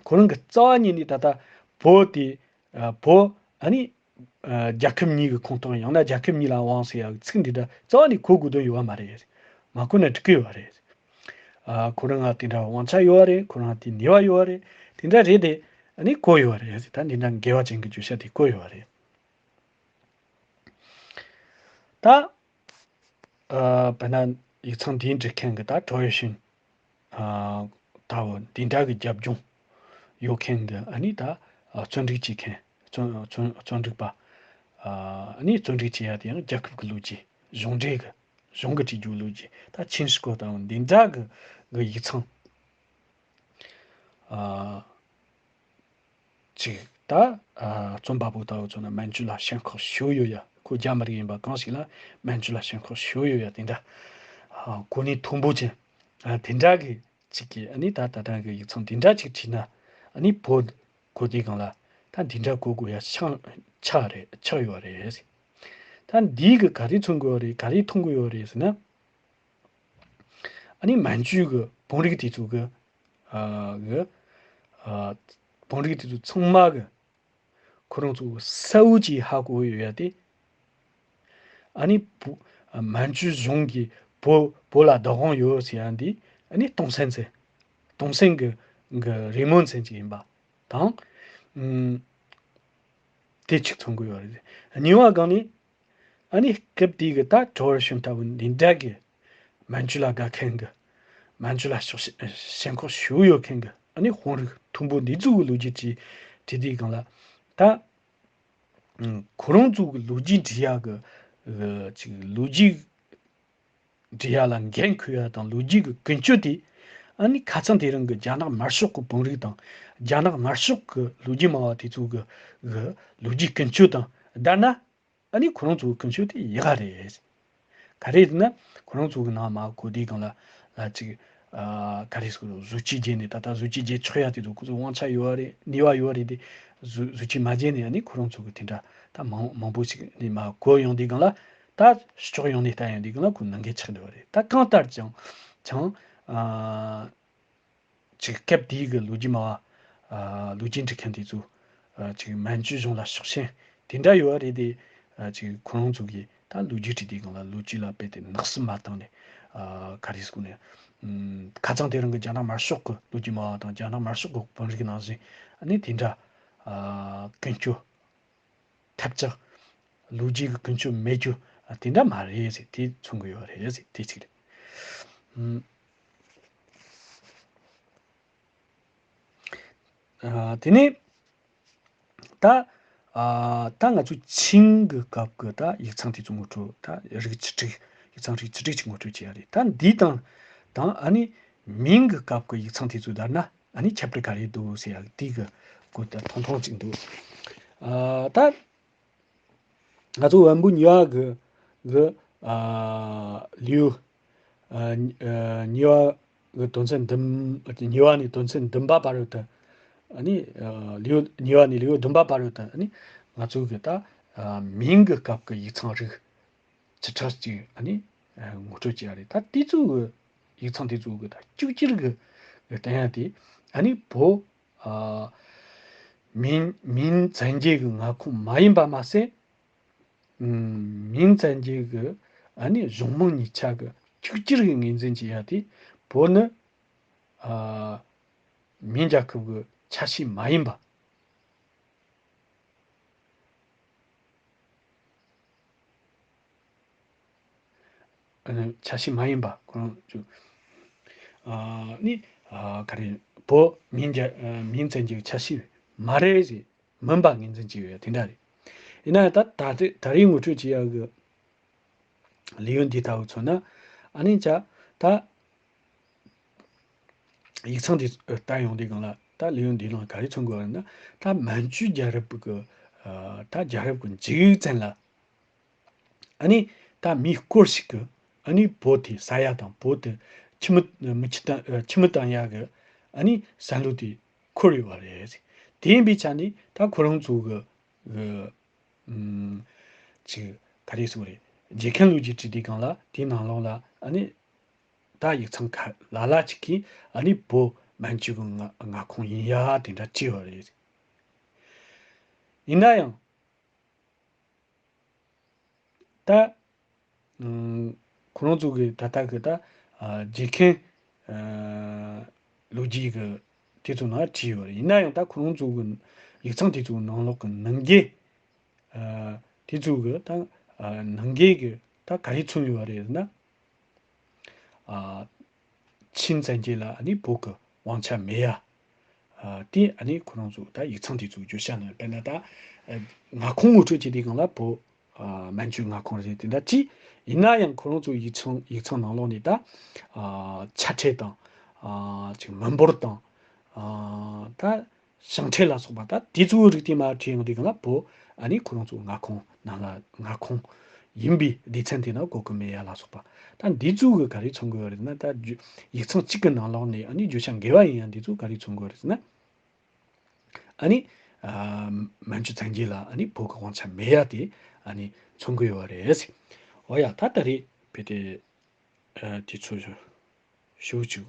ཁོ་རང་གི་རྩ་བ་ཉིད་ནས་ད་ལྟ་བོད་དེ་ཨ་བོད་ཨ་ནི་ཨ་རྒྱལ་ཁབ་གཉིས་ཀྱི་ཁོངས་གཏོགས། ཡང་ན་རྒྱལ་ཁབ་གཉིས་ལ་དབང་ཟེར་ཡག་ཚིག་འདི་འདྲ་རྩ་བ་ནས་གོ་དགོས་དོན་ཡོད་པ་མ་རེད། མ་གོ་ན་འགྲིག་གི་ཡོད་རེད། ཨ་ཁོ་རང་ང་དེ་འདྲ་དབང་ཆ་ཡོད་པ་རེད། ཁོ་རང་དེ་ནུས་པ་ཡོད་པ་རེད། དེ་འདྲ་རེད་དེ་ཨ་ནི་གོ་ཡོད་པ་རེད། ད་འདི་འདྲ་དགེ་བ་ཅན་གྱི་བརྗོད་བྱ་དེ་གོ་ཡོད་པ་རེད། ད་ཨ་དཔེར་ན་ཡིག་ཚང་འདི་འབྲི་མཁན་གྱི་ད་ཀྲོའུ་ཡེ་ཤིན་ཨ་ད་འོ་འདི་འདྲ་གི་རྒྱབ་ལྗོངས་ཡོད་མཁན་གྱི་ཨ་ནི་ད་ཨ་རྩོམ་སྒྲིག་བྱེད་མཁན་རྩོམ་རྩོམ་རྩོམ་སྒྲིག་པ་ཨ་ནི་རྩོམ་སྒྲིག་བྱེད་ཡ་དེ་ཡང་རྒྱལ་ཁབ་ཀྱི་ལོ་རྒྱུས། གཞུང་འབྲེལ་གྱི་གཞུང་གི་བྲིས་རྒྱུ་ལོ་རྒྱུས། ད་ཆིན་ཧྲི་ཀོ་དང་འདི་འདྲ་གི་གི་ཡིག་ཚང་ཨ་ཅིག་ད་ཨ་རྩོམ་པ་པོ་ལྟ་བུ་ཚོ་ན་མན་ཇུ་ལ་ཞེན་ཁོག་ཞེ་པོ་ཡོད་ཡ། ཁོ་རྒྱ་མི་རིགས་ཡིན་པ་གང་ཞིག་ལ་མན་ཇུ་ལ་ཞེན་ཁོག་ཞེ་པོ་ཡོད་ཡ། དེ་འདྲ་ཨ་གོ་གནས་མཐོན་པོ་ཅན་ཨ་དེ་འདྲ་གི་ཅིག་གི་ཨ་ནི་ད་ད་ལྟ་གི་ཡིག་ཚང་དེ་འདྲ་ཅིག་བྲིས་ན་ཨ་ནི་བོད་གོ་དུས་སྒང་ལ་ད་འདི་འདྲ་གོ་དགོས་ཡ་ཆགས་ཆགས་རེད། ཆགས་ཡོད་རེད། ད་འདི་གི་ག་རེ་མཚོན་གི་ཡོད་རེད། ག་རེ་མཐོང་གི་ཡོད་རེད་ཟེར་ན། ཨ་ནི་མན་ཇུ་གི་བོན་རིགས་དེ་ཚོ་གི་ཨ་གི་ཨ་བོན་རིགས་དེ་ཚོ་ཚང་མ་གི་ཁོ་རང་ཚོ་གསལ་བོ་ཅིག་ཧ་གོ་ཡོད་ཡ་དེ། ཨ་ནི་བོ་མན་ཇུ་གཞུང་གིས་བོད་བོད་ལ་བདག་དབང་ཡོད་ཟེར་ཡ་འདི་ཨ་ནི་སྟོང་སེམས་ཚེ་སྟོང་སེམས་གི་གི་རེ་སྨོན་ཚན་ཅིག་ཡིན་པ་དང་། ཨུམ། དེ་གཅིག་མཚོན་གི་ཡོད་རེད། གཉིས་པ་སྒང་ནས་ཨ་ནི་སྐབས་དེའི་གི་ད་ཀྲོའུ་ཡེ་ཤིན་ལྟ་བུ་འདི་འདྲ་གི་མན་ཇུ་ལ་དགའ་མཁན་གི་མན་ཇུ་ལ་ཕྱོགས་ཞེན་ཁོག་ཞེ་པོ་ཡོད་མཁན་གི་ཨ་ནི་དཔོན་རིགས་མཐོན་པོ་འདི་ཚོ་གི་ལོ་རྒྱུས་བྲིས་བྲིས་དུས་སྒང་ལ་ད་ཨུམ་ཁོ་རང་ཚོ་གི་ལོ་རྒྱུས་འབྲི་ཡག་གི་གི་ཅིག་ལོ་རྒྱུས་འབྲི་ཡག་ལ་འགན་འཁུར་ཡག་དང་ལོ་རྒྱུས་ཀྱི་ཀུན་སྤྱོད་དེ་ཨ་ནི་ཁ་སང་དེ་རིང་གི་རྒྱ་ནག་དམར་ཤོག་གི་བོན་རིགས་དང་རྒྱ་ནག་དམར་ཤོག་གི་ལོ་རྒྱུས་སྨྲ་བ་དེ་ཚོ་གི་གི་ལོ་རྒྱུས་ཀུན་སྤྱོད་དང་བསྡུར་ན་ཨ་ནི་ཁོ་རང་ཚོ་གི་ཀུན་སྤྱོད་དེ་ཡག་ག་རེད། ག་རེ་ཟེར་ན་ཁོ་རང་ཚོ་གི་ནང་མ་གོ་དུས་སྒང་ལ་ལ་ཅིག་ཨ་ག་རེ་ཟེར་གཟི་བརྗིད་རྒྱས་ནས་ད་ལྟ་གཟི་བརྗིད་རྒྱས་ཆོག་ཡག་དེ་ཚོ་ཁོ་ཚོ་དབང་ཆ་ཡོད་རེད། ནུས་པ་ཡོད་རེད་དེ། གཟི་གཟི་བརྗིད་མ་རྒྱས་ནས་ཨ་ནི་ཁོ་རང་ཚོ་གི་དེ་འདྲ་ད་མང་མང་པོ་ཞིག་ནས་མ་གོ་ཡོང་དུས་སྒང་ལ། ད་ཕྱོགས་ཡོངས་ནས་ལྟ་ཡོང་དུས་སྒང་ལ་ཁོ་ནང་འགལ་ཆགས་འགྲོ་བ་རེད། ད་གང་ལྟར་ཀྱང་ཀྱང་ཨ་ཅིག་སྐབས་དེའི་གི་ལོ་རྒྱུས་སྨྲ་བ་ཨ་ལོ་རྒྱུས་འབྲི་མཁན་དེ་ཚོ་ཨ་ཅིག་མན་ཇུ་གཞུང་ལ་ཕྱོགས་ཞེན་དེ་འདྲ་ཡོད་རེད་དེ། ཨ་ཅིག་ཁོ་རང་ཚོ་གིས་ད་ལོ་རྒྱུས་བྲིས་དུས་སྒང་ལ་ལོ་རྒྱུས་ལ་དཔེ་དེ་ནག་སུབ་མ་བཏང་ནས་ ཨ་ག་རེ་ཟེར་དགོས་ནས། ཨམ་ཁ་སང་དེ་རིང་གི་རྒྱ་ནག་དམར་ཤོག་གི་ལོ་རྒྱུས་སྨྲ་བ་དང་རྒྱ་ནག་དམར་ཤོག་གི་དཔོན་རིགས་ནང་བཞིན་ཨ་ནི་དེ་འདྲ་ཨ་ཀུན་སྤྱོད་ཐབས་ཆག་ལོ་རྒྱུས་ཀྱི་ཀུན་སྤྱོད་མེད་རྒྱུ་ཨ་དེ་འདྲ་མ་རེད་ཟེར། དེ་མཚོན་གི་ཡོད་རེད་ཟེར། དེ་གཅིག་རེད། ཨམ། ཨ་དེ་ནས་ད་ཨ་ད་ང་ཚོ་ཆིང་གི་སྐབས་ཀྱི་ད་ཡིག་ཚང་དེ་ཚོ་ངོ་སྤྲོད། ད་རིགས་བཅུ་དྲུག་ཡིག་ཚང་རིགས་བཅུ་དྲུག་ཅིག་ངོ་སྤྲོད་བྱེད་ཡ་རེད། ད་འདི་དང་དང་ཨ་ནི་མིང་གི་སྐབས་ཀྱི་ཡིག་ཚང་དེ་ཚོ་བསྡུར་ན་ཨ་ནི་ཁྱད་པར་ག་རེ་འདུག་ཟེར་ཡ་དེ་གི་སྐོར་ད་ཐུང་ཐུང་ཅིག་འདུག་ཨ་ད། ང་ཚོ་བོན་པོ་གཉིས་པ་གི་གི་ཨ་ལེའུ་ཨ་ཨ་གཉིས་པ་གི་དོན་ཚན་བདུན། གཉིས་པ་ནས་དོན་ཚན་བདུན་པ་བར་དུ་ཨ་ནི་ཨ་ལེའུ་གཉིས་པ་ནས་ལེའུ་བདུན་པ་བར་དུ་ཨ་ནི་ང་ཚོ་གི་ད་ཨ་མིང་གི་སྐབས་ཀྱི་ཡིག་ཚང་རིགས་བཅུ་ཕྲག་གཅིག་ཨ་ནི་ཨ་ངོ་སྤྲོད་བྱས་ཡ་རེད། ད་དེ་ཚོ་གི་ཡིག་ཚང་དེ་ཚོ་གི་ད་གཅིག་གྱུར་གི་གི་བསྟན་ཡ་དེ་ཨ་ནི་བོད་ཨ་མིང་མིང་བཙན་རྒྱལ་གྱི་མངའ་ཁོངས་མ་ཡིན་པ་མ་ཟད། ཨམ་མིང་བཙན་རྒྱལ་གྱི་ཨ་ནི་གཞུང་མང་གཉིས་ཆ་གི་གཅིག་གྱུར་གྱི་ངོས་འཛིན་བྱེད་ཡ་དེ་བོད་ནི་ཨ་མིང་རྒྱལ་ཁབ་ཀྱི་ཆ་ཤས་མ་ཡིན་པ། ཨ་ནི་ཆ་ཤས་མ་ཡིན་པ་ཁོ་རང་ཚོ་ཨ་ནི་ཨ་ག་རེ་བོད་མིང་རྒྱ་ཨ་མིང་བཙན་གྱི་ཆ་ཤས་མ་རེད་ཟེར། མིན་པ་ངོས་འཛིན་བྱས་ཡོད་དེ་འདྲ་རེད། ཡིན་ན་ཡང་ད་ད་རེས་ད་རེས་ངོ་སྤྲོད་བྱེད་ཡག་གི་ལེའུ་འདི་ལྟ་བུ་མཚོན་ན་ཨ་ནི་ཅག་ད་ཡིག་ཚང་འདི་ལྟ་ཡོང་དུས་སྒང་ལ་ད་ལེའུ་འདིའི་ནང་ག་རེ་མཚོན་དགོས་པ་ཡིན་ན། ད་མན་ཇུ་རྒྱལ་རབས་ཀྱི་ཨ་ད་རྒྱལ་རབས་ཀྱི་མཇུག་ཙམ་ལ་ཨ་ནི་ད་མི་སྐོར་ཞིག་གིས་ཨ་ནི་བོད་དེ་ཟ་ཡ་དང་བོད་དེ་ཁྱིམ་མི་མི་ཁྱིམ་བཏང་ཨ་ཁྱིམ་མི་བཏང་ཡ་གི་ཨ་ནི་བསམ་བློ་དེ་འཁོར་ཡོད་པ་རེད། དེ་ཡིན་པའི་ཆ་ནས་ད་ཁོ་རང་ཚོ་གི་གི་ཨུམ་ཅིག་ག་རེ་ཟེར་དགོས་རེད། རྗེ་མཁན་ལོ་རྒྱུས་བྲིས་དུས་སྒང་ལ་དེའི་ནང་ལོགས་ལ་ཨ་ནི་ད་ཡིག་ཚང་ཁ་ལ་ལ་ཅིག་གིས་ཨ་ནི་བོད་མན་ཇུ་གི་མངའ་མངའ་ཁོངས་ཡིན་ཡ་དེ་འདྲ་བྲིས་པ་རེད། ཡིན་ན་ཡང་ད་ཨུམ་ཁོ་རང་ཚོ་གི་ད་ལྟ་གི་ད་ཨ་རྗེ་མཁན་ཨ་ལོ་རྒྱུས་གི་དེ་ཚོ་ནང་བྲིས་ཡོད་རེད། ཡིན་ན་ཡང་ད་ཁོ་རང་ཚོ་གི་ཡིག་ཚང་དེ་ཚོའི་ནང་ལོགས་གི་ནང་གི་ཨ་དེ་ཚོ་གི་ད་ཨ་ནང་གི་གི་ད་ག་རེ་མཚོན་ཡོད་རེད་ཟེར་ན། ཨ་ཆིང་བཙན་རྒྱལ་ལ་ཨ་ནི་བོད་ཀྱི་དབང་ཆ་མེད་ཡ། ཨ་དེ་ཨ་ནི་ཁོ་རང་ཚོ་ད་ཡིག་ཚང་དེ་ཚོ་བརྗོད་བྱ་ནང་དཔེར་ན་ད་ཨ་མངའ་ཁོངས་ངོ་སྤྲོད་བྱེད་དུས་སྒང་ལ་བོད་ཨ་མན་ཇུའི་མངའ་ཁོངས་རེད་དེ་འདྲ་ཅི། ཡིན་ན་ཡང་ཁོ་རང་ཚོ་ཡིག་ཚང་ཡིག་ཚང་ནང་ལོགས་ནས་ད་ཨ་ཆ་ཁྲལ་དང་ཨ་ཅིག་མི་འབོར་དང་ཨ་ད་ཞིང་ཁྲལ་ལ་སོགས་པ་ད་དེ་ཚོའི་རིགས་དེ་མར་བྲིས་ཡོང་དུས་སྒང་ལ་བོད་ཨ་ནི་ཁོ་རང་ཚོའི་མངའ་ཁོངས་ནང་ལ་མངའ་ཁོངས་ཡིན་པའི་སྡེ་ཚན་དེ་ནང་གོ་གི་མེད་ཡ་ལ་སོགས་པ། ད་འདི་ཚོ་གི་ག་རེ་མཚོན་གི་ཡོད་རེད་ན། ད་རྒྱུ་ཡིག་ཚང་གཅིག་གི་ནང་ལོགས་ནས་ཨ་ནི་བརྗོད་བྱ་འགལ་བ་ཡིན་ཡང་འདི་ཚོ་ག་རེ་མཚོན་གི་ཡོད་རེད་ཟེར་ན། ཨ་ནི་ཨ་མན་ཇུ་བཙན་རྒྱལ་ལ་ཨ་ནི་བོད་ཀྱི་དབང་ཆ་མེད་ཡ་དེ་ཨ་ནི་མཚོན་གི་ཡོད་རེད། འོ་ཡ། ད་ད་རེས་བོད་དེ་ཨ་དེ་ཚོ་ཞུ་ཅིག་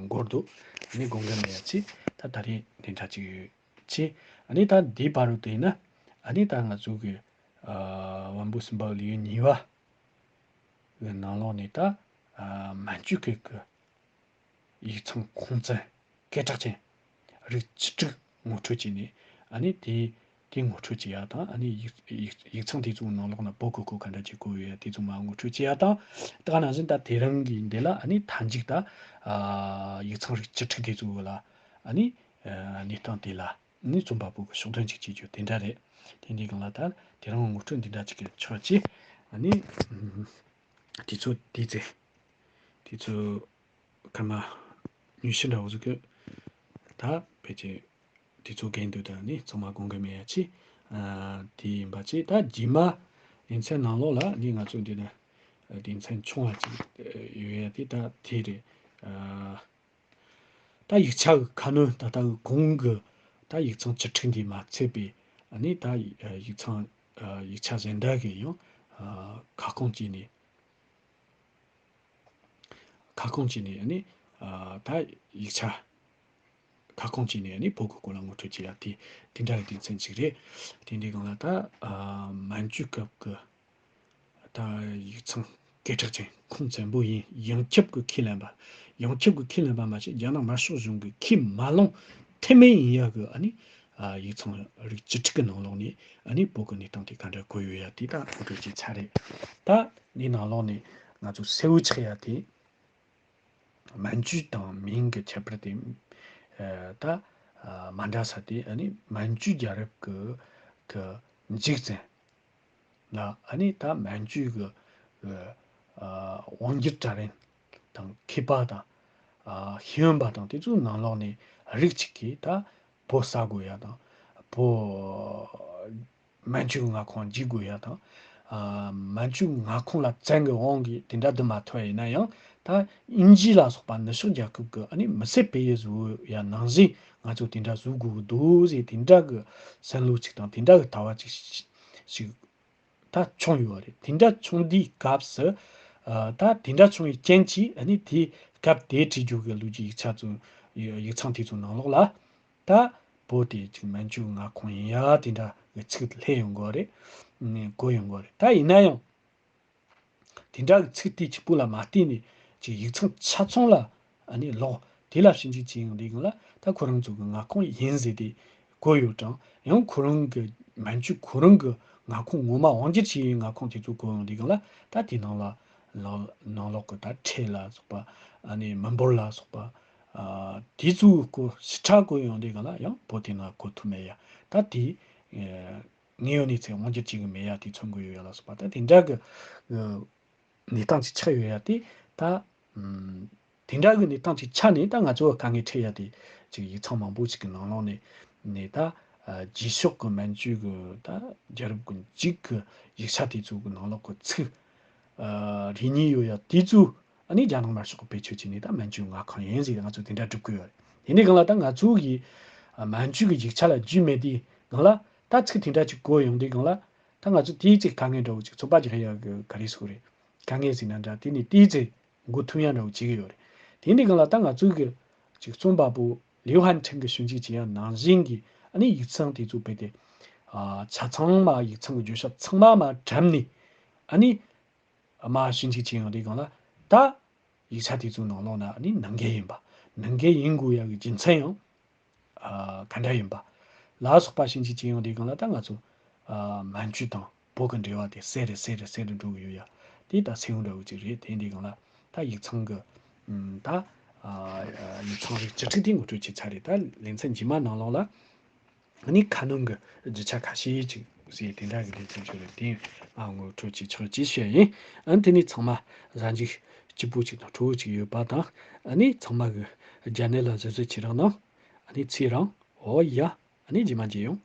འགོར་འདུག་ཨ་ནི་དགོངས་འགལ་མེད་ཡ་ཅི། ད་ད་རེས་འདི་འདྲ་ཅིག་ཅི། ཨ་ནི་ད་འདི་བར་དུ་དེ་ཡིན་ན་ཨ་ནི་ད་ང་ཚོ་གི་ཨ་བོན་པོ་སུམ་པ་ལེའུ་གཉིས་པ་གི་ནང་ལོགས་ནས་ད་ཨ་མན་ཇུ་སྐད་ཀྱི་ཡིག་ཚང་ཁུངས་བཙན་སྐད་གྲགས་ཅན་རིགས་བཅུ་དྲུག་ངོ་སྤྲོད་བྱས་ནས། ཨ་ནི་དེ་དེ་ངོ་སྤྲོད་བྱེད་ཡ་དང་། ཨ་ནི་ཡིག་ཡིག་ཡིག་ཚང་དེ་ཚོའི་ནང་ལོགས་ན་བོད་གི་གོ་ག་འདྲ་ཅིག་གོ་ཡོད་ཡ་དེ་ཚོ་མར་ངོ་སྤྲོད་བྱེད་ཡ་དང་། ད་ག་ནང་བཞིན་ད་དེ་རིང་གི་འདི་ལ་ཨ་ནི་མཐའ་མཇུག་ད་ཨ་ཡིག་ཚང་རིགས་བཅུ་དྲུག་དེ་ཚོ་ལ་ཨ་ནི་ཨ་གནས་སྟངས་དེ་ལ་ཨ་ནི་རྩོམ་པ་པོ་གི་ཕྱོགས་སྡོམ་ཅིག་བྱེད་རྒྱུ་དེ་འདྲ་རེད། དེ་འདི་སྒང་ལ་ད་དེ་རིང་ངོ་སྤྲོད་འདི་འདྲ་ཅིག་གི་ཆོག་ཅི། ཨ་ནི་ཨ་དེ་ཚོ་དེ་ཚེ་དེ་ཚོ་སྐར་མ་ཉི་ཤུ་འདྲ་བོ་ཟིག་གི་ད་ཕལ་ཆེར་དེ་ཚོ་རྒན་དུ་ད་ནི་ཚང་མ་དགོངས་གི་མེད་ཡ་ཅི། ཨ་དེ་ཡིན་པ་ཅི། ད་རྗེས་མ་ཡིག་ཚང་ནང་ལོགས་ལ་ནི་ང་ཚོ་འདི་ན་སྡེ་ཚན་ཆུང་བ་ཅིག་ཡོད་ཡ་དེ་ད་དེ་རེད། ཨ་ད་ཡིག་ཆ་གི་ཁ་སྣོན་ད་ལྟ་གི་གོང་གི་ད་ཡིག་ཚང་བཅུ་དྲུག་འདི་མ་ཚད་པའི་ཨ་ནི་ད་ཡིག་ཚང་ཡིག་ཆ་གཞན་དག་གི་ཡང་ཁ་སྐོང་བྱས་ནས། ཁ་སྐོང་བྱས་ནས་ཨ་ནི་ཨ་ད་ཡིག་ཆ་ཁ་སྐོང་བྱས་ནས་ཨ་ནི་བོད་ཀྱི་སྐོར་ལ་ངོ་སྤྲོད་བྱེད་ཡ་དེ་དེ་འདྲ་གི་སྡེ་ཚན་ཅིག་རེད། དེ་འདྲའི་སྒང་ལ་ད་ཨ་མན་ཇུ་སྐབས་ཀྱི་ད་ཡིག་ཚང་ སྐད་གྲགས་ཅན་ཁུངས་བཙན་པོ་ཡིན། ཡོངས་ཁྱབ་ཀྱི་ཁས་ལེན་པ། ཡོངས་ཁྱབ་ཀྱི་ཁས་ལེན་པ་མ་ཟད་རྒྱ་ནག་དམར་ཤོག་གཞུང་གི་ཁས་མ་བླངས་ཐབས་མེད་ཡིན་ཡག་གི་ཨ་ནི་ཡིག་ཚང་རིགས་བཅུ་དྲུག་གི་ནང་ལོགས་ནས་ཨ་ནི་བོད་ཀྱི་གནས་སྟངས་དེ་ག་འདྲ་གོ་ཡོད་ཡ་དེ་ད་ངོ་སྤྲོད་བྱས་ཚར་རེད། ད་འདི་ནང་ལོགས་ནས་ང་ཚོ་གསལ་བོ་ཆགས་ཡ་དེ། མན་ཇུ་དང་མིང་གི་ཁྱད་པར་དེ་ད་མ་འདྲ་ས་དེ་ཨ་ནི་མན་ཇུ་རྒྱལ་རབས་ཀྱི་གི་འཇིག་ཚན་ལ་ཨ་ནི་ད་མན་ཇུ་གི་དབང་སྒྱུར་གྲལ་རིམ་དང་མཁས་པ་དང་ཤེས་ཡོན་པ་དང་དེ་ཚོའི་ནང་ལོགས་ནས་རིགས་གཅིག་གིས་ད་བོད་ཟ་དགོས་ཡ་དང་བོད། མན་ཇུའི་མངའ་ཁོངས་འཇིག་དགོས་ཡ་དང་། ཨ། མན་ཇུའི་མངའ་ཁོངས་ལ་བཙན་གྱི་དབང་གིས་དེ་འདྲ་དུ་མ་ཐོབ་ཡིན་ན་ཡང་ད་དབྱིན་ཇི་ལ་སོགས་པ་ནུབ་ཕྱོགས་རྒྱལ་ཁབ་ཀྱི་ཨ་ནི་མི་སེར་སྤེལ་ཡུལ་བཟོ་ཡ་ནང་བཞིན་ང་ཚོ་དེ་འདྲ་བཟོ་དགོས་ཀྱི་འདུག་ཟེར་དེ་འདྲ་གི་བསམ་བློ་ཅིག་དང་དེ་འདྲ་གི་ལྟ་བ་ཅིག་ཞིག་ད་བྱུང་ཡོད་རེད། དེ་འདྲ་བྱུང་དུས་སྐབས་སུ་ཨ། ད་དེ་འདྲ་བྱུང་བའི་རྐྱེན་གྱིས་ཨ་ནི་དེའི་སྐབས་དེའི་བྲིས་རྒྱུ་གི་ལོ་རྒྱུས་ཡིག་ཆ་ཚོ་ཡིག་ཚང་དེ་ཚོ་ནང་ལོགས་ལ། ད་བོད་དེ་ཅིག་མན་ཇུའི་མངའ་ཁོངས་ཡིན་ཡ་དེ་འདྲ་གི་ཚིག་སླེབས་ཡོང་གི་རེད། གོ་ཡོང་གི་རེད། ད་ཡིན་ན་ཡང་དེ་འདྲ་གི་ཚིག་དེ་གཅིག་པུ་ལ་མ་བལྟས་ནས་ཅིག་ཡིག་ཚང་ཆ་ཚང་ལ་ཨ་ནི་ལོག་དེ་ལ་ཞིབ་འཇུག་བྱས་ཡོང་དུས་སྒང་ལ་ད་ཁོ་རང་ཚོ་གི་མངའ་ཁོངས་ཡིན་ཟེར་ཏེ་གོ་ཡོད་ཀྱང་ཡང་ཁོ་རང་གི་མན་ཇུ་ཁོ་རང་གི་མངའ་ཁོངས་ངོ་མ་དབང་སྒྱུར་བྱས་པའི་མངའ་ཁོངས་དེ་ཚོ་གོ་ཡོང་དུས་སྒང་ལ་ད་དེ་ནང་ལ་ནང་ལོགས་ཀྱི་ད་ཁྲལ་ལ་སོགས་པ་ཨ་ནི་མི་འབོར་ལ་སོགས་པ། ཨ། དེ་ཚོའི་སྐོར་ཞིབ་ཕྲ་གོ་ཡོང་དུས་སྒང་ལ་ཡང་བོད་དེ་ནང་གོ་ཐུབ་མེད་ཡ། ད་དེ་དངོས་ཡོད་གནས་ཚུལ་དབང་སྒྱུར་བྱེད་ཀྱི་མེད་ཡ་དེ་མཚོན་གྱི་ཡོད་ཡ་ལ་སོགས་པ། ད་དེ་འདྲ་གི་གནས་སྟངས་ཅིག་ཆགས་ཡོད་ཡ་དེ་ད་དེ་འདྲ་གི་གནས་སྟངས་ཅིག་ཆགས་ནས་ད་ང་ཚོ་དཀའ་ངལ་འཕྲད་ཡ་དེ་ཅིག་ཡིག་ཚང་མང་པོ་ཅིག་གི་ནང་ལོགས་ནས་ནས་ད་རྗེས་ཕྱོགས་ཀྱི་མན་ཇུ་གི་ད་རྒྱལ་རབས་ཀྱི་མཇུག་གི་ཡིག་ཆ་དེ་ཚོ་གི་ནང་ལོགས་ཀྱི་ཚིག་རེ་གཉིས་ཡོད་ཡ་དེ་ཚོ་ཨ་ནི་རྒྱ་ནག་དམར་ཤོག་གི་བེད་སྤྱོད་བྱས་ནས་ད་མན་ཇུའི་མངའ་ཁོངས་ཡིན་ཟེར་ང་ཚོས་དེ་འདྲ་སྒྲུབ་ཀྱི་ཡོད་རེད། དེ་འདྲའི་སྒང་ལ་ད་ང་ཚོ་གིས་མན་ཇུ་གི་ཡིག་ཆ་ལ་རྒྱུས་མེད་དུས་སྒང་ལ་ད་ཚིག་དེ་འདྲ་ཅིག་གོ་ཡོང་དུས་སྒང་ལ་ད་ང་ཚོ་དེའི་ཚིག་དཀའ་ངལ་འདྲ་བོ་ཅིག་ཚོད་དཔག་རྒྱག་ཡ་གི་ག་རེ་ཟེར་དགོས་རེད། དཀའ་ངལ་ཟེར་ན་འདྲ་དེ་ནི་དེའི་ཚིག་མགོ་ཐུག་ཡ་འདྲ་བོ་བྱེད་ཀྱི་ཡོད་རེད། དེ་འདྲའི་སྒང་ལ་ད་ང་ཚོ་གི་ཅིག་རྩོམ་པ་པོ་ལིའུ་ཧན་ཁྲིན་གི་ཞིབ་འཇུག་བྱེད་ཡ་ནང་བཞིན་གྱི་ཨ་ནི་ཡིག་ཚང་དེ་ཚོ་དཔེ་དེ་ཆ་ཚང་མ་ཡིག་ཚང་གི་བརྗོད་བྱ་ཚང་མ་མ་བཀྲམ་ནས་ཨ་ནི། མ་ཞིབ་འཇུག་བྱེད་ཡོང་དུས་སྒང་ལ་ད་ཡིག་ཆ་དེ་ཚོའི་ནང་ལོགས་ན་ནི་ནང་འགལ་ཡིན་པ། ནང་འགལ་ཡིན་དགོས་ཡག་གི་རྒྱུ་མཚན་ཡང་ཨ་ག་འདྲ་ཡིན་པ་ལ་སོགས་པ་ཞིབ་འཇུག་བྱེད་ཡོང་དུས་སྒང་ལ་ད་ང་ཚོ་ཨ་མན་ཇུ་དང་བོད་ཀྱི་འབྲེལ་བ་དེ་གསལ་རུ་གསལ་རུ་གསལ་རུ་འགྲོ་གི་ཡོད་ཡ། དེ་ད་སེམས་འགྲོ་གི་ཅིག་རེད། དེ་འདི་སྒང་ལ་ད་ཡིག་ཚང་གི་ཨམ་ད་ཨ་ཡིག་ཚང་རིགས་བཅུ་དྲུག་དེ་ངོ་སྤྲོད་བྱས་ཚར་རེད། ད་ལེ་ཚན་རྗེས་མ་ནང་ལོགས་ལ། ཨ་ནི་ཁ་སྣོན་གྱི་རྒྱུ་ཆ་ཁ་ཤས་ཅིག་ཟེར་དེ་འདྲ་གི་ལེ་ཚན་ཅིག་རེད། དེ་ང་ངོ་སྤྲོད་ཅིག་ཆོག་ཅེས་བཤད་ཡིན། ཨ་ནི་དེ་ནི་ཚང་མ་གཟའ་མཇུག་སྐྱིད་པོ་ཅིག་དང་སྤྲོ་བོ་ཅིག་ཡོད་པ་དང་། ཨ་ནི་ཚང་མ་གི་རྒྱ་ནད་ལ་གཟབ་གཟབ་བྱེད་རོགས་གནང་། ཨ་ནི་ཚེ་རིང་འོ་ཡ། ཨ་ནི་རྗེས་མ་མཇལ་ཡོང་།